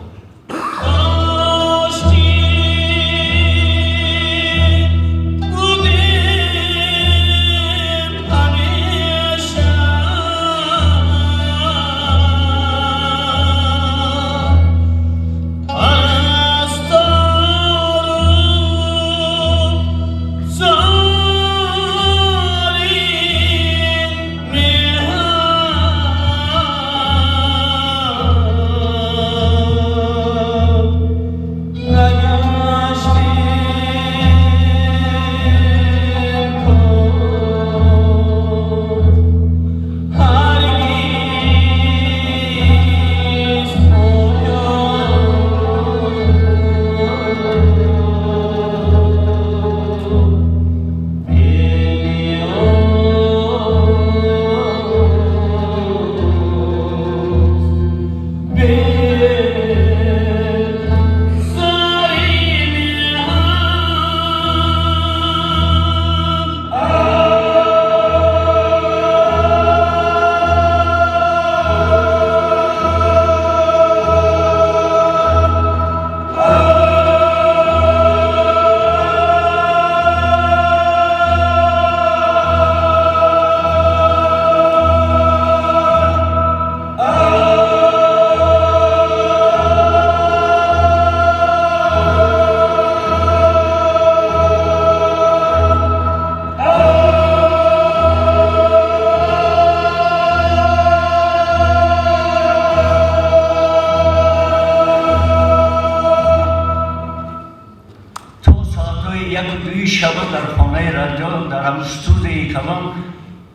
Кумитаи радио дар ҳамун студияи калон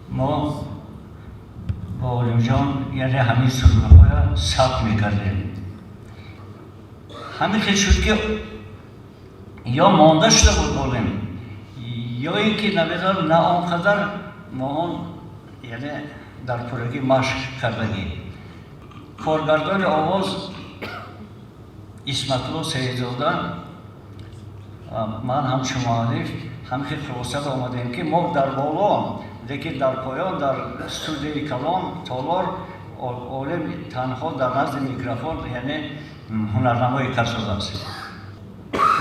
мо бо Олимҷон, яъне ҳамин сурудҳоя сабт мекардем. Ҳамин хел шуд, ки ё монда шуда буд Олим, ё ин ки намедонам, на он қадар мо он, яъне дар пуррагӣ машқ кардагӣ. Коргардони овоз Исматулло Саидзода, ман ҳамчун муаллиф ҳамин хел хулоса омадем, ки мо дар боло, лекин дар поён, дар студияи калон толор, Олим танҳо дар назди микрофон, яъне ҳунарнамоӣ кард.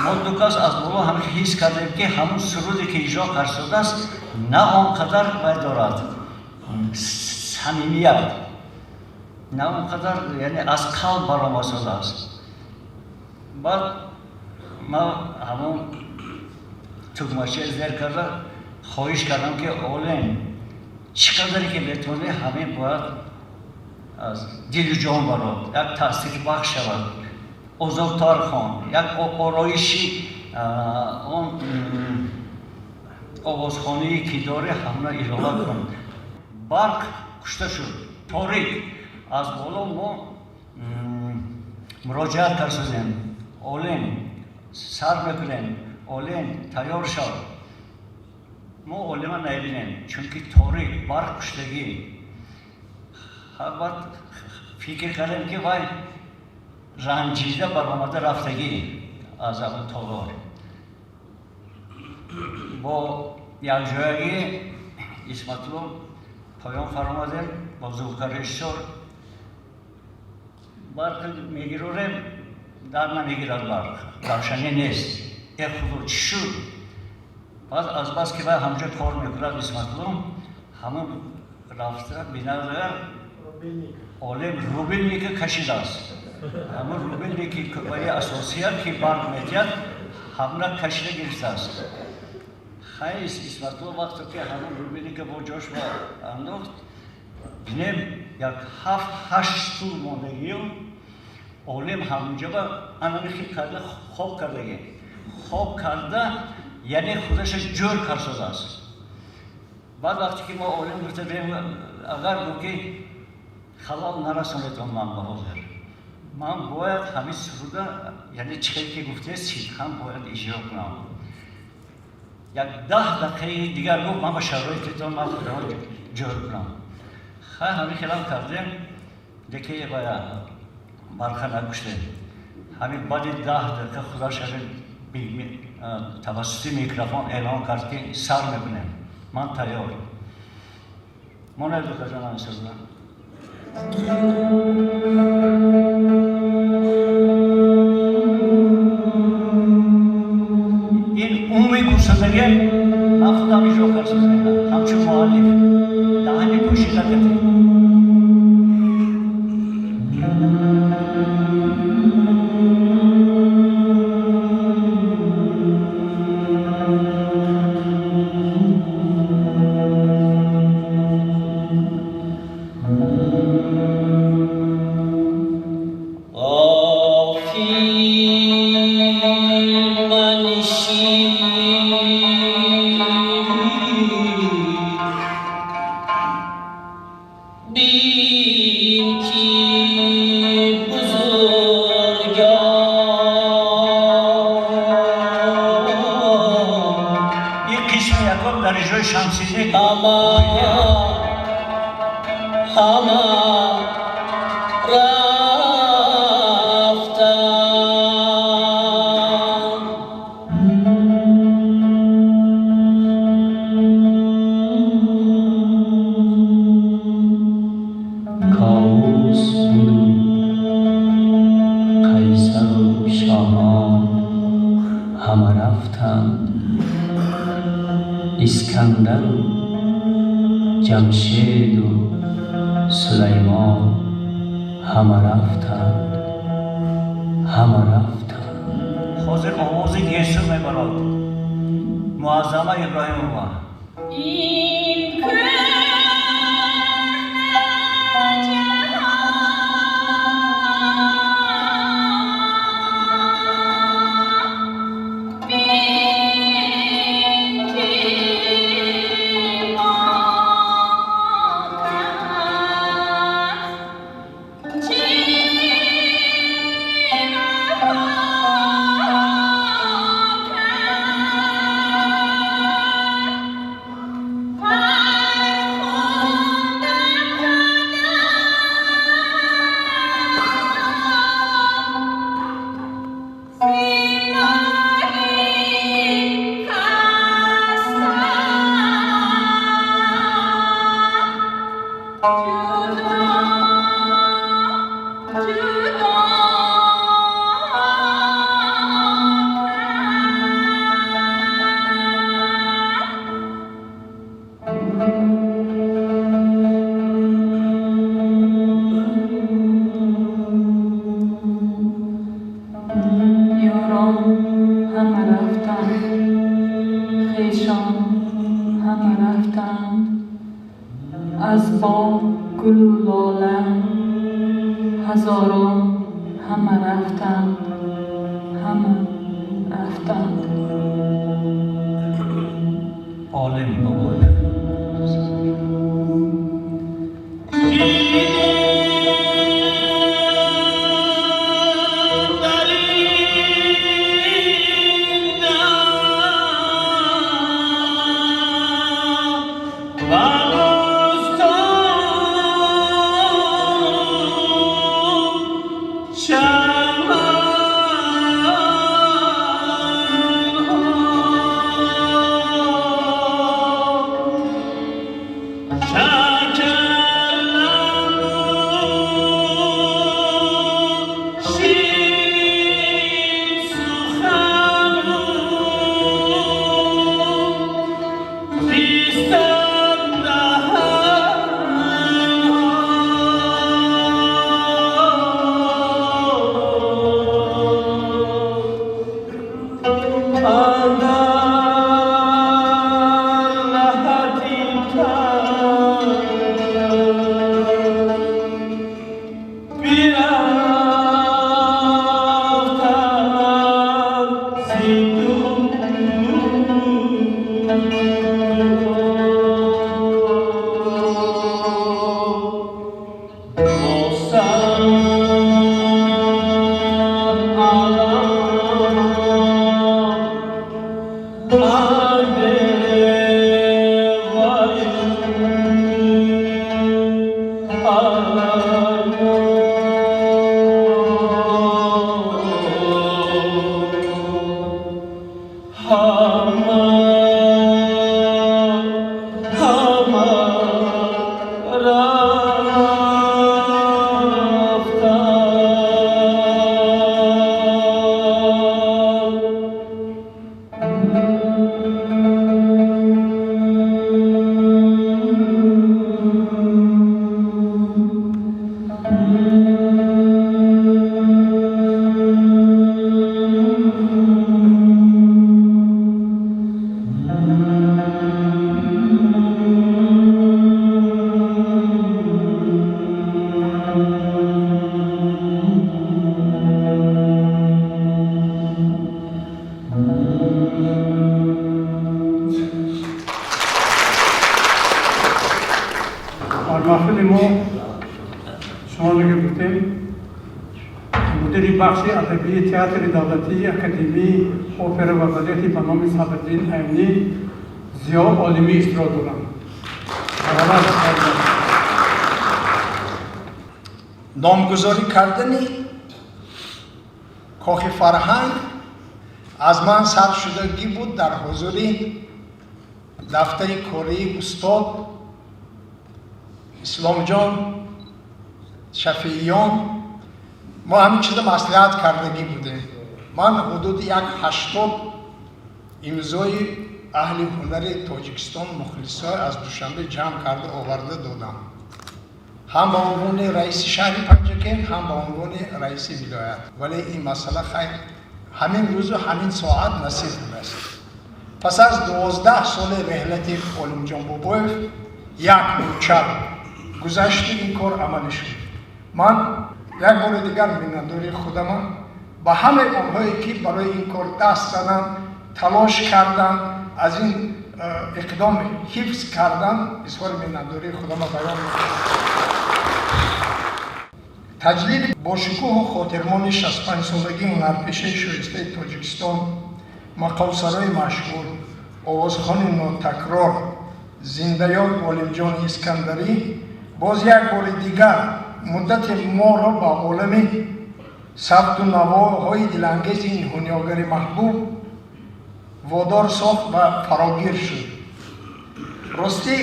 Мо ду кас аз боло ҳамин ҳис кардем, ки ҳамун суруде, ки иҷро кард, на он қадар вай дорад самимият, на он қадар, яъне аз қалб баромадшудааст. Баъд ман ҳамон тугмача зер карда хоҳиш кардам, ки Олим, чӣ қадаре ки метавонӣ, ҳамин бояд аз дилу ҷон барод, як таъсирбахш шавад, озодтар хон, як ороиши он овозхоние ки дорӣ, ҳамона илова кун. Барқ кушта шуд, торик. Аз боло мо муроҷиат кардем: «Олим, сар мекунем, Олим, тайёр шав». Мо Олима набинем, чунки торик, барқ куштагӣ. Баъд фикр кардем, ки вай ранҷида баромада рафтагӣ аз ҳамон толор. Бо якҷоягӣ Исматулло поён фаромадем бо звукорежиссёр. Барқ мегирорем, дар намегирад барқ, равшанӣ нест. Э худо, чӣ шуд? Баъд азбаски вай ҳамҷо кор мекунад, Исматулло ҳамон рафта бинадагар, Олим рубильника кашидааст. Ҳамон рубильники ваи асосия, ки барқ метиҳад, ҳамона кашида гирифтааст. Хай, Исматулло вақте ки ҳамон рубильника бо ҷош андохт, бинем, як ҳафт ҳашт стул мондагию Олим ҳамонҷоба анами хел карда хоб кардагӣ, хоб карда, яъне худаша ҷӯр карсодааст. Баъд вақте ки мо Олим гуфта, агар гуфт, ки халал нарасонедон, ман ба ҳозир ман бояд ҳамин суруда, яъне чӣ хел ки гуфте, сидқан бояд иҷро кунам. Як 10 дақиқаи дигар, гуфт, ман ба шароититон ман хударо ҷӯр кунам. Хай, ҳамин хелам кардем, леки бая барқа накуштем. Ҳамин баъди 10 дақиқа худаш ҳамин тавассути микрофон эълон кард, ки сар мекунем, ман тайёр. Монед, дукаҷон, ҳамин суруда. Ин умуми гурсадагӣ ман худам иҷро кардам ҳамчун муаллиф, даҳани пӯшида кардем. غافل منشین، بین که بزرگان Ин қисми якум дар иҷрои Шамсиддин. ҳама ҳама рафтанд. Ковус буду Қайсару шоҳон ҳама рафтанд, Искандару Ҷамшеду Сулаймон ҳама рафтанд, ҳама рафтанд. Ҳозир овози гесу мебарад Муаззама Иброҳимова. Ин кӯҳна ҷаҳон, бин ки ҳама рафтанд, аз боғ гулу лола ҳазорон ҳама рафтанд, ҳама рафтанд. Олим Бобоев. Маҳфили мо шумоне ки гуфтем, мудири бахши адабии театри давлатии академии опера ва балети ба номи Садриддин Айнӣ Зиё Олимӣ иштирок доранд. Номгузорӣ кардани Кохи Фарҳанг аз ман сар шудагӣ буд дар ҳузури дафтари кории устод Исломҷон Шафииён. Мо ҳамин чиза маслиҳат кардагӣ будем. Ман ҳудуди як 80 имзои аҳли ҳунари Тоҷикистон, мухлисҳо аз Душанбе ҷамъ карда оварда додам, ҳам ба унвони раиси шаҳри Панҷакент, ҳам ба унвони раиси вилоят. Вале ин масъала хайр, ҳамин рӯзу ҳамин соат насиб будааст. Пас аз 12 соли реҳлати Олимҷон Бобоев як мӯчал гузашти, ин кор амалӣ шуд. Ман як бори дигар миннатдории худамам ба ҳамаи онҳое ки барои ин кор даст заданд, талош карданд, аз ин иқдом ҳифз карданд, изҳори миннатдории худама баён мекунам. Таҷлили бошукӯҳу хотирмони 65-солагии ҳунарпешаи шоистаи Тоҷикистон, мақомсарои машҳур, овозхони нотакрор, зиндаёд Олимҷони Искандарӣ боз як бори дигар муддати моро ба олами сабту навоҳои дилангези ин ҳунёгари маҳбуб водор сохт ва фарогир шуд. Ростӣ,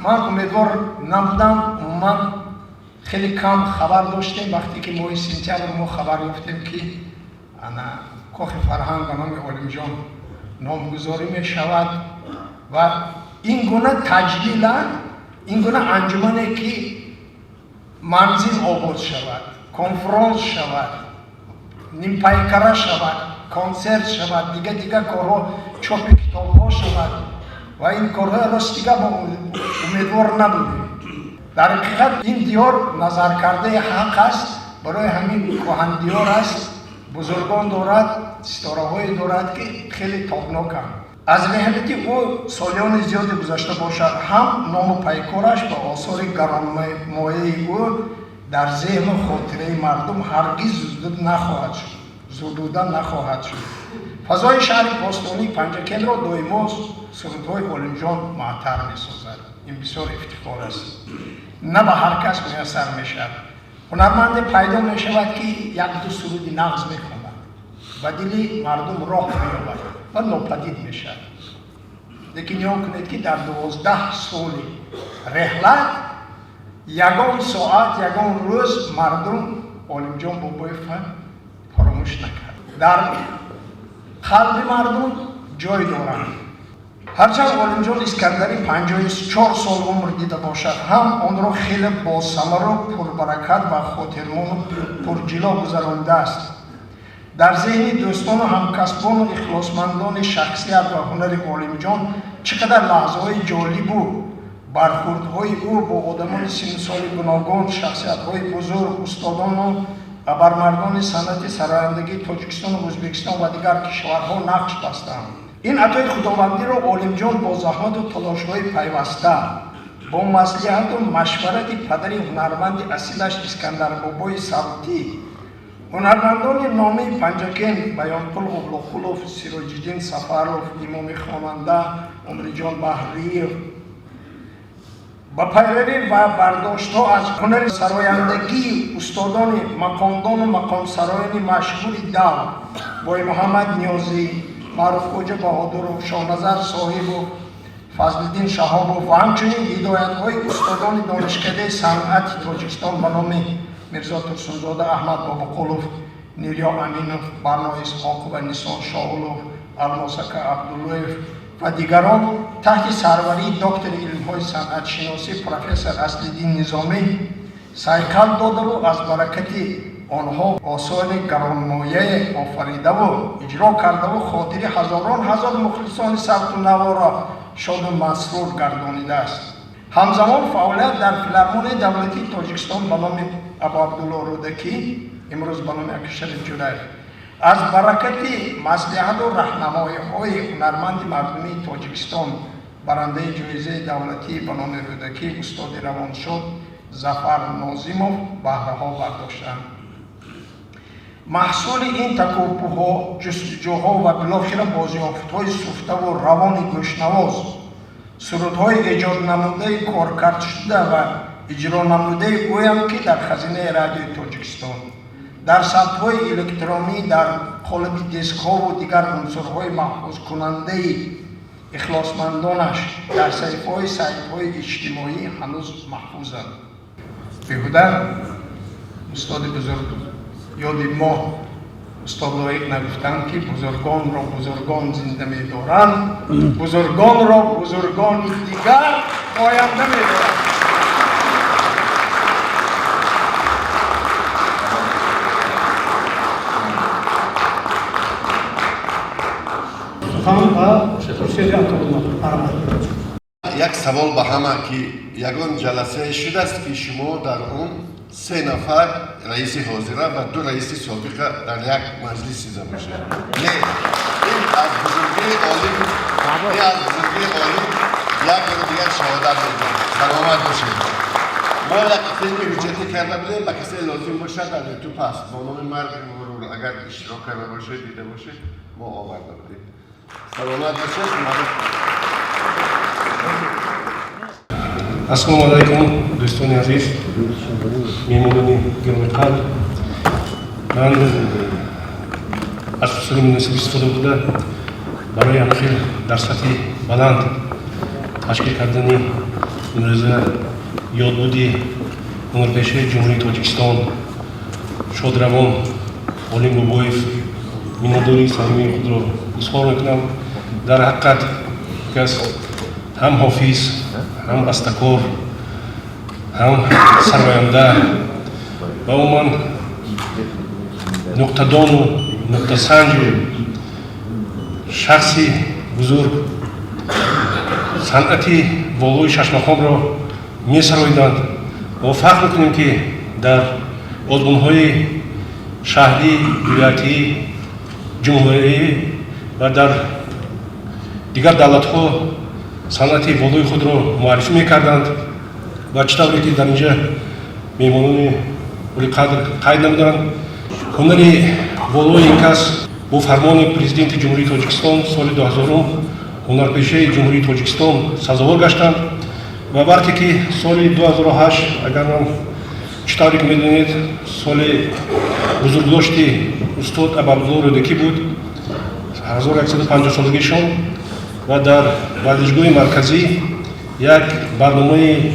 ман умедвор набудам. Умуман хеле кам хабар доштем. Вақте ки моҳи сентябр мо хабар ёфтем, ки ана Кохи Фарҳанг ба номи Олимҷон номгузорӣ мешавад ва ин гуна таҷлила, ин гуна анҷумане ки манзил обод шавад, конфронс шавад, нимпайкара шавад, консерт шавад, дига дига корҳо, чопи китобҳо шавад. Ва ин корҳои ростига мо умедвор набудем. Дар ҳақиқат ин диёр назаркардаи ҳақ аст, барои ҳамин кӯҳандиёр аст, бузургон дорад, ситораҳое дорад, ки хеле тобноканд. Аз реҳлати ӯ солиёни зиёде гузашта бошад ҳам, ному пайкораш ва осори гаронмояи ӯ дар зеҳну хотираи мардум ҳаргиз зудуда нахоҳад шуд. Фазои шаҳри бостонии Панҷакентро доимо сурудҳои Олимҷон муаттар месозад. Ин бисёр ифтихор аст, на ба ҳар кас муяссар мешавад. Ҳунарманде пайдо мешавад, ки як-ду суруди нағз мехонад, ба дили мардум роҳ меёбад ва нопадид мешавад. Лекин нигоҳ кунед, ки дар 12 соли реҳлат ягон соат, ягон рӯз мардум Олимҷон Бобоевро фаромӯш накард. Дар қалби мардум ҷой доранд. Ҳарчанд Олимҷон Искандарӣ 54 сол умр дида бошад ҳам, онро хеле босамару пурбаракат ва хотирмону пурҷило гузаронидааст. Дар зеҳни дӯстону ҳамкасбону ихлосмандони шахсият ва ҳунари Олимҷон чӣ қадар лаҳзаҳои ҷолибу бархурдҳои ӯ бо одамони синну соли гуногун, шахсиятҳои бузург, устодону абармардони санъати сарояндагии Тоҷикистону Ӯзбекистон ва дигар кишварҳо нақш бастанд. Ин атои худовандиро Олимҷон бо заҳмату талошҳои пайваста, бо маслиҳату машварати падари ҳунарманди асилаш Искандар Бобои Савтӣ, ҳунармандони номии Панҷакент Баёнқул Облоқулов, Сироҷиддин Сафаров, имоми хонанда Умриҷон Баҳриев ба пайравӣ ва бардоштҳо аз ҳунари сарояндагии устодони мақомдону мақомсароёни машҳури давр Боймуҳаммад Ниёзӣ, Маъруфхоҷа Баҳодуров, Шоҳназар Соҳибов, Фазлиддин Шаҳобов ва ҳамчунин ҳидоятҳои устодони донишкадаи санъати Тоҷикистон ба номи Мирзо Турсунзода, Аҳмад Бобоқулов, Нирё Аминов, Барно Исҳоқова, Нисон Шоулов, Алмосака Абдуллоев ва дигарон таҳти сарварии доктори илмҳои санъатшиносӣ профессор Аслиддин Низомӣ сайқал додаву аз баракати онҳо осори гаронмояе офаридаву иҷро кардаву хотири ҳазорон ҳазор мухлисони савту наворо шоду масрур гардонидааст. Ҳамзамон фаъолият дар Филармонияи давлатии Тоҷикистон ба номи Абу Абдулло Рӯдакӣ, имрӯз ба номи Акашариф Ҷураев, аз баракати маслиҳату раҳнамоиҳои ҳунарманди мардумии Тоҷикистон, барандаи ҷоизаи давлатӣ ба номи Рӯдакӣ, устоди равоншод Зафар Нозимов баҳраҳо бардоштанд. Маҳсули ин такопӯҳо, ҷустуҷӯҳо ва билохира бозёфтҳои суфтаву равони гӯшнавоз, сурудҳои эҷоднамудаи коркардшуда ва иҷронамудаи ӯям, ки дар хазинаи радиои Тоҷикистон, дар сабтҳои электронӣ, дар қолаби дискҳову дигар унсурҳои маҳфузкунандаи ихлосмандонаш дар саҳифаҳои сайтҳои иҷтимоӣ ҳанӯз маҳфузанд. Беҳуда устоди бузург ёди мо устод Лоиқ нагуфтанд, ки бузургонро бузургон зинда медоранд, бузургонро бузургони дигар оянда медоранд. Сухан ба Хуршеди Атоулло. Марҳамат. Як савол ба ҳама, ки ягон ҷаласае шудааст, ки шумо дар он се нафар раиси ҳозира ва ду раиси собиқа дар як маҷлис дида бошед? Не, ин аз бузургии олим, ин аз бузургии олим як бори дигар шаҳодат медиҳам. Саломат бошед. Мо як филми ҳуҷҷатӣ карда будем, ба касе лозим бошад, дар Ютуб ҳаст бо номи «Марги ғурур». Агар иштирок карда бошед, дида бошед, мо оварда будем. Саломат бошед. Ассалому алайкум, дӯстони азиз, меҳмонони гиромиқадр. Ман аз фурсати муносиб истифода бурда, барои ҳамхел дар сатҳи баланд ташкил кардани имрӯза ёдбуди ҳунарпешаи Ҷумҳурии Тоҷикистон шодравон Олим Бобоев миннатдории самимии худро изҳор мекунам. Дар ҳақиқат кас ҳам ҳофиз, ҳам бастакор, ҳам сароянда ва умуман нуқтадону нуқтасанҷу шахси бузург. Санъати волои шашмақомро месароиданд. Мо фахр мекунем, ки дар озмунҳои шаҳрӣ, вилоятӣ, ҷумҳуриявӣ ва дар дигар давлатҳо санъати волои худро муаррифӣ мекарданд. Ва чӣ тавре ки дар инҷа меҳмонони олиқадр қайд намуданд, ҳунари волои ин кас бо фармони Президенти Ҷумҳурии Тоҷикистон соли 2000 ҳунарпешаи Ҷумҳурии Тоҷикистон сазовор гаштанд. Ва вақте ки соли 2008, агар ман чӣ тавре ки медонед, соли бузургдошти устод Абуабдулло Рӯдакӣ буд, 1150 солагишон, ва дар варзишгоҳи марказӣ як барномаи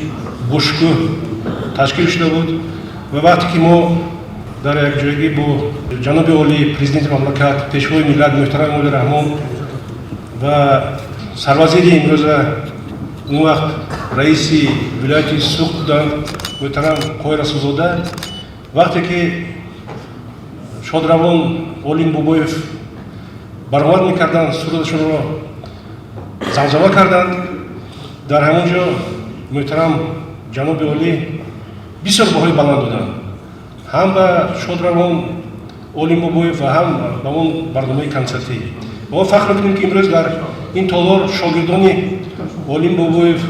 бошукӯҳ ташкил шуда буд. Ва вақте ки мо дар якҷоягӣ бо ҷаноби олӣ, Президенти мамлакат, Пешвои миллат муҳтарам Эмомалӣ Раҳмон ва сарвазири имрӯза, он вақт раиси вилояти Суғд буданд, муҳтарам Қоҳир Расулзода, вақте ки шодравон Олим Бобоев баромад мекарданд, сурудашонро замзама карданд, дар ҳамон ҷо муҳтарам ҷаноби олӣ бисёр баҳои баланд доданд ҳам ба шодравон Олим Бобоев ва ҳам ба он барномаи консертӣ. Мо фахр мекунем, ки имрӯз дар ин толор шогирдони Олим Бобоев,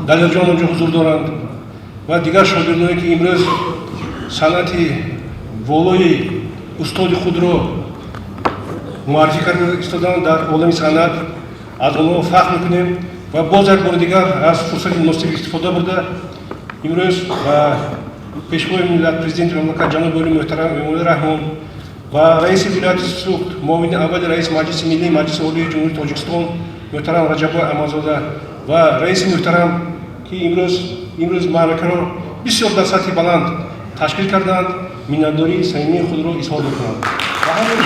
Далерҷон онҷо ҳузур доранд ва дигар шогирдоне, ки имрӯз санъати волои устоди худро муаррифӣ карда истоданд дар олами санъат. Аз онҳо фахр мекунем ва боз як бори дигар аз фурсати муносиб истифода бурда, имрӯз ба Пешвои миллат, Президенти мамлакат ҷаноби олӣ муҳтарам Эмомалӣ Раҳмон ва раиси вилояти Суғд, муовини аввали раиси Маҷлиси Миллии Маҷлиси Олии Ҷумҳурии Тоҷикистон муҳтарам Раҷаббой Аҳмадзода ва раиси муҳтарам, ки имрӯз маъракаро бисёр дар сатҳи баланд ташкил карданд, миннатдории самимии худро изҳор мекунам. Ва ҳамин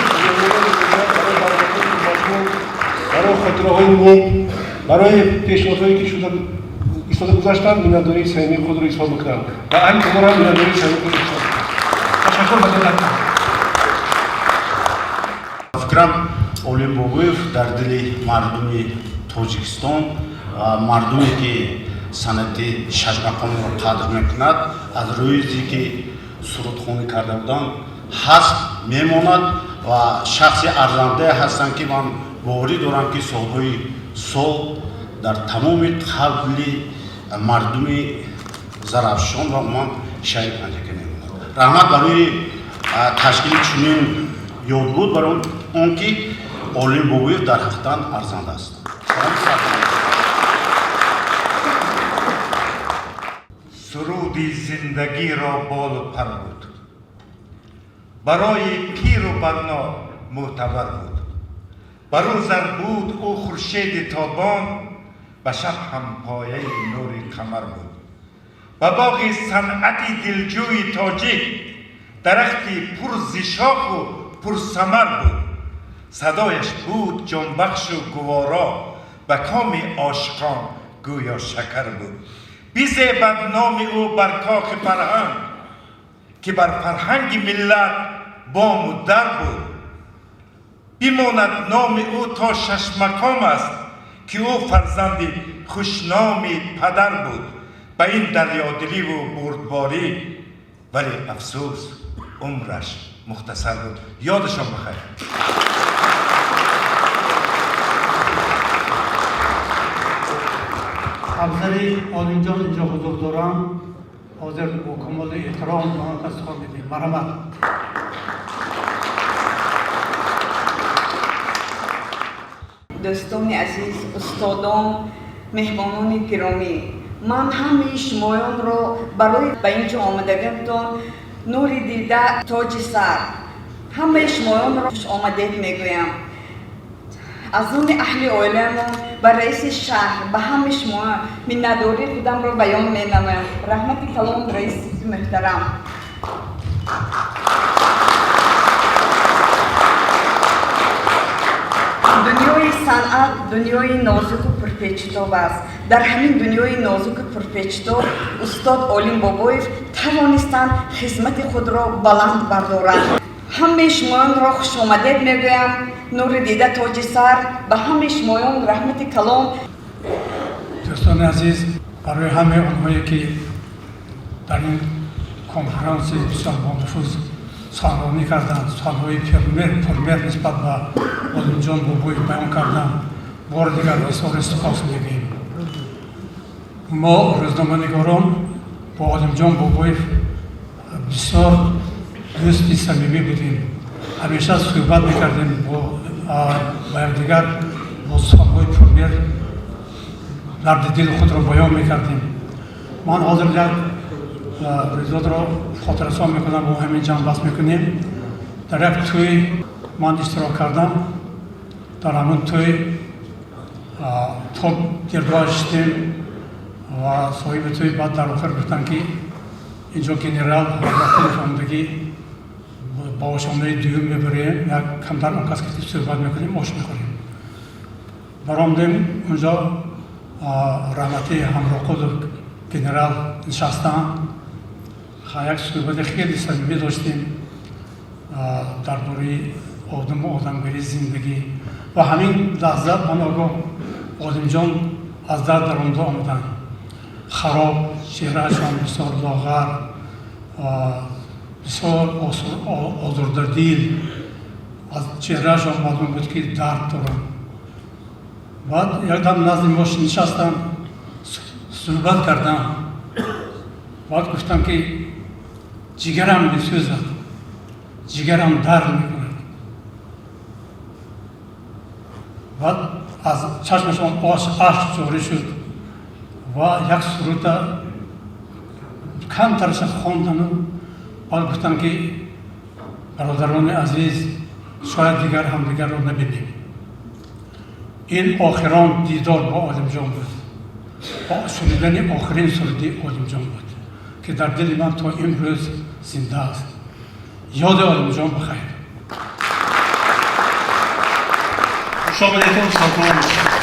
барои хотираҳои нек, барои пешниҳодҳое, ки шуда истода гузаштанд, миннатдории самимии худро изҳор мекунам ва ҳамин толорам миннатдории самимии худро изҳор мекунам. Ташаккур ба диққат. Фикрам, Олим Бобоев дар дили мардуми Тоҷикистон ва мардуме, ки санъати шашмақомро қадр мекунад, аз рӯзе ки сурудхонӣ карда буданд, ҳаст, мемонад ва шахси арзандае ҳастанд, ки ман боварӣ дорам, ки солҳои сол дар тамоми қалби мардуми Зарафшон ва умуман шаҳри Панҷакент мемонад. Раҳмат барои ташкили чунин ёдбуд, барои он ки Олим Бобоев дар ҳақиқатан арзанда аст. Суруди зиндагиро болу пар буд, барои пиру барно мӯътабар буд. Ба рӯзар буд ӯ хуршеди тобон, ба шаб ҳам пояи нури қамар буд. Ба боғи санъати дилҷӯи тоҷик дарахти пур зишоху пурсамар буд. Садояш буд ҷонбахшу гуворо, ба коми ошиқон гӯё шакар буд. Бизебад номи ӯ бар кохи фарҳанг, ки бар фарҳанги миллат бому дар буд. Бимонад номи ӯ то шашмақом аст, ки ӯ фарзанди хушноми падар буд. Ба ин дарёдиливу бурдборӣ, вале афсӯс, умраш мухтасар буд. Ёдашон бахайр. Ҳамсари Олимҷон инҷо ҳузур дорам. Ҳозир бо камоли эҳтиром ба он кас сухан медиҳем. Марҳамат. Дӯстони азиз, устодон, меҳмонони гиромӣ, ман ҳамаи шумоёнро барои ба ин ҷо омадагиатон, нури дида, тоҷи сар, ҳамаи шумоёнро хушомадед мегӯям. Аз номи аҳли оиламон ба раиси шаҳр, ба ҳамаи шумо миннатдории худамро баён менамоям. Раҳмати калон, раиси муҳтарам. Дунёи санъат дунёи нозуку пурпечутоб аст. Дар ҳамин дунёи нозуку пурпечутоб устод Олим Бобоев тавонистанд хизмати худро баланд бардоранд. Ҳамаи шумоёнро хушомадед мегӯям. Нури дида, тоҷи сар, ба ҳамаи шумоён раҳмати калон. Дӯстони азиз, барои ҳамаи онҳое ки дар ин конференси бисёр бонуфуз суханронӣ карданд, суханҳои пурмеҳр нисбат ба Олимҷон Бобоев баён карданд, бори дигар изҳори сипос мегӯем. Мо рӯзноманигорон бо Олимҷон Бобоев бисёр дӯсти самимӣ будем. Ҳамеша суҳбат мекардем ба якдигар, бо суханҳои пурмеҳр дарди дили худро баён мекардем. Ман ҳозир як рӯйдодро хотиррасон мекунам, бо ҳамин ҷамъбаст мекунем. Дар як тӯй ман иштирок кардам. Дар ҳамон тӯй то дербоҳ шидем ва соҳиби тӯй баъд дар охир гуфтанд, ки инҷо генерал Ҳамроқулов омадагӣ, ба ошхонаи дуюм мебарем, як камтар он кас ки суҳбат мекунем, ош мехӯрем. Баромадем, унҷо раҳматии Ҳамроқулов генерал нишастанд. Як суҳбати хеле самимӣ доштем дар бораи одаму одамгарии, зиндагӣ. Ва ҳамин лаҳза ба ногоҳ Олимҷон аз дар даромада омаданд, хароб, чеҳраашон бисёр лоғар, бисёр озурдадил, аз чеҳраашон маълум буд, ки дард доранд. Баъд якдам назди мо нишастанд, суҳбат кардам. Баъд гуфтам, ки ҷигарам месӯзад, ҷигарам дард мекунад. Баъд аз чашмашон ашк ҷорӣ шуд ва як суруда камтарша хондану баъд гуфтам, ки бародарони азиз, шояд дигар ҳамдигарро набинем. Ин охирон дидор бо Олимҷон буд, шунидани охирин суруди Олимҷон буд, ки дар дили ман то имрӯз зинда аст. Ёди Олимҷон бахайр. Хуш омадедтон, саломат.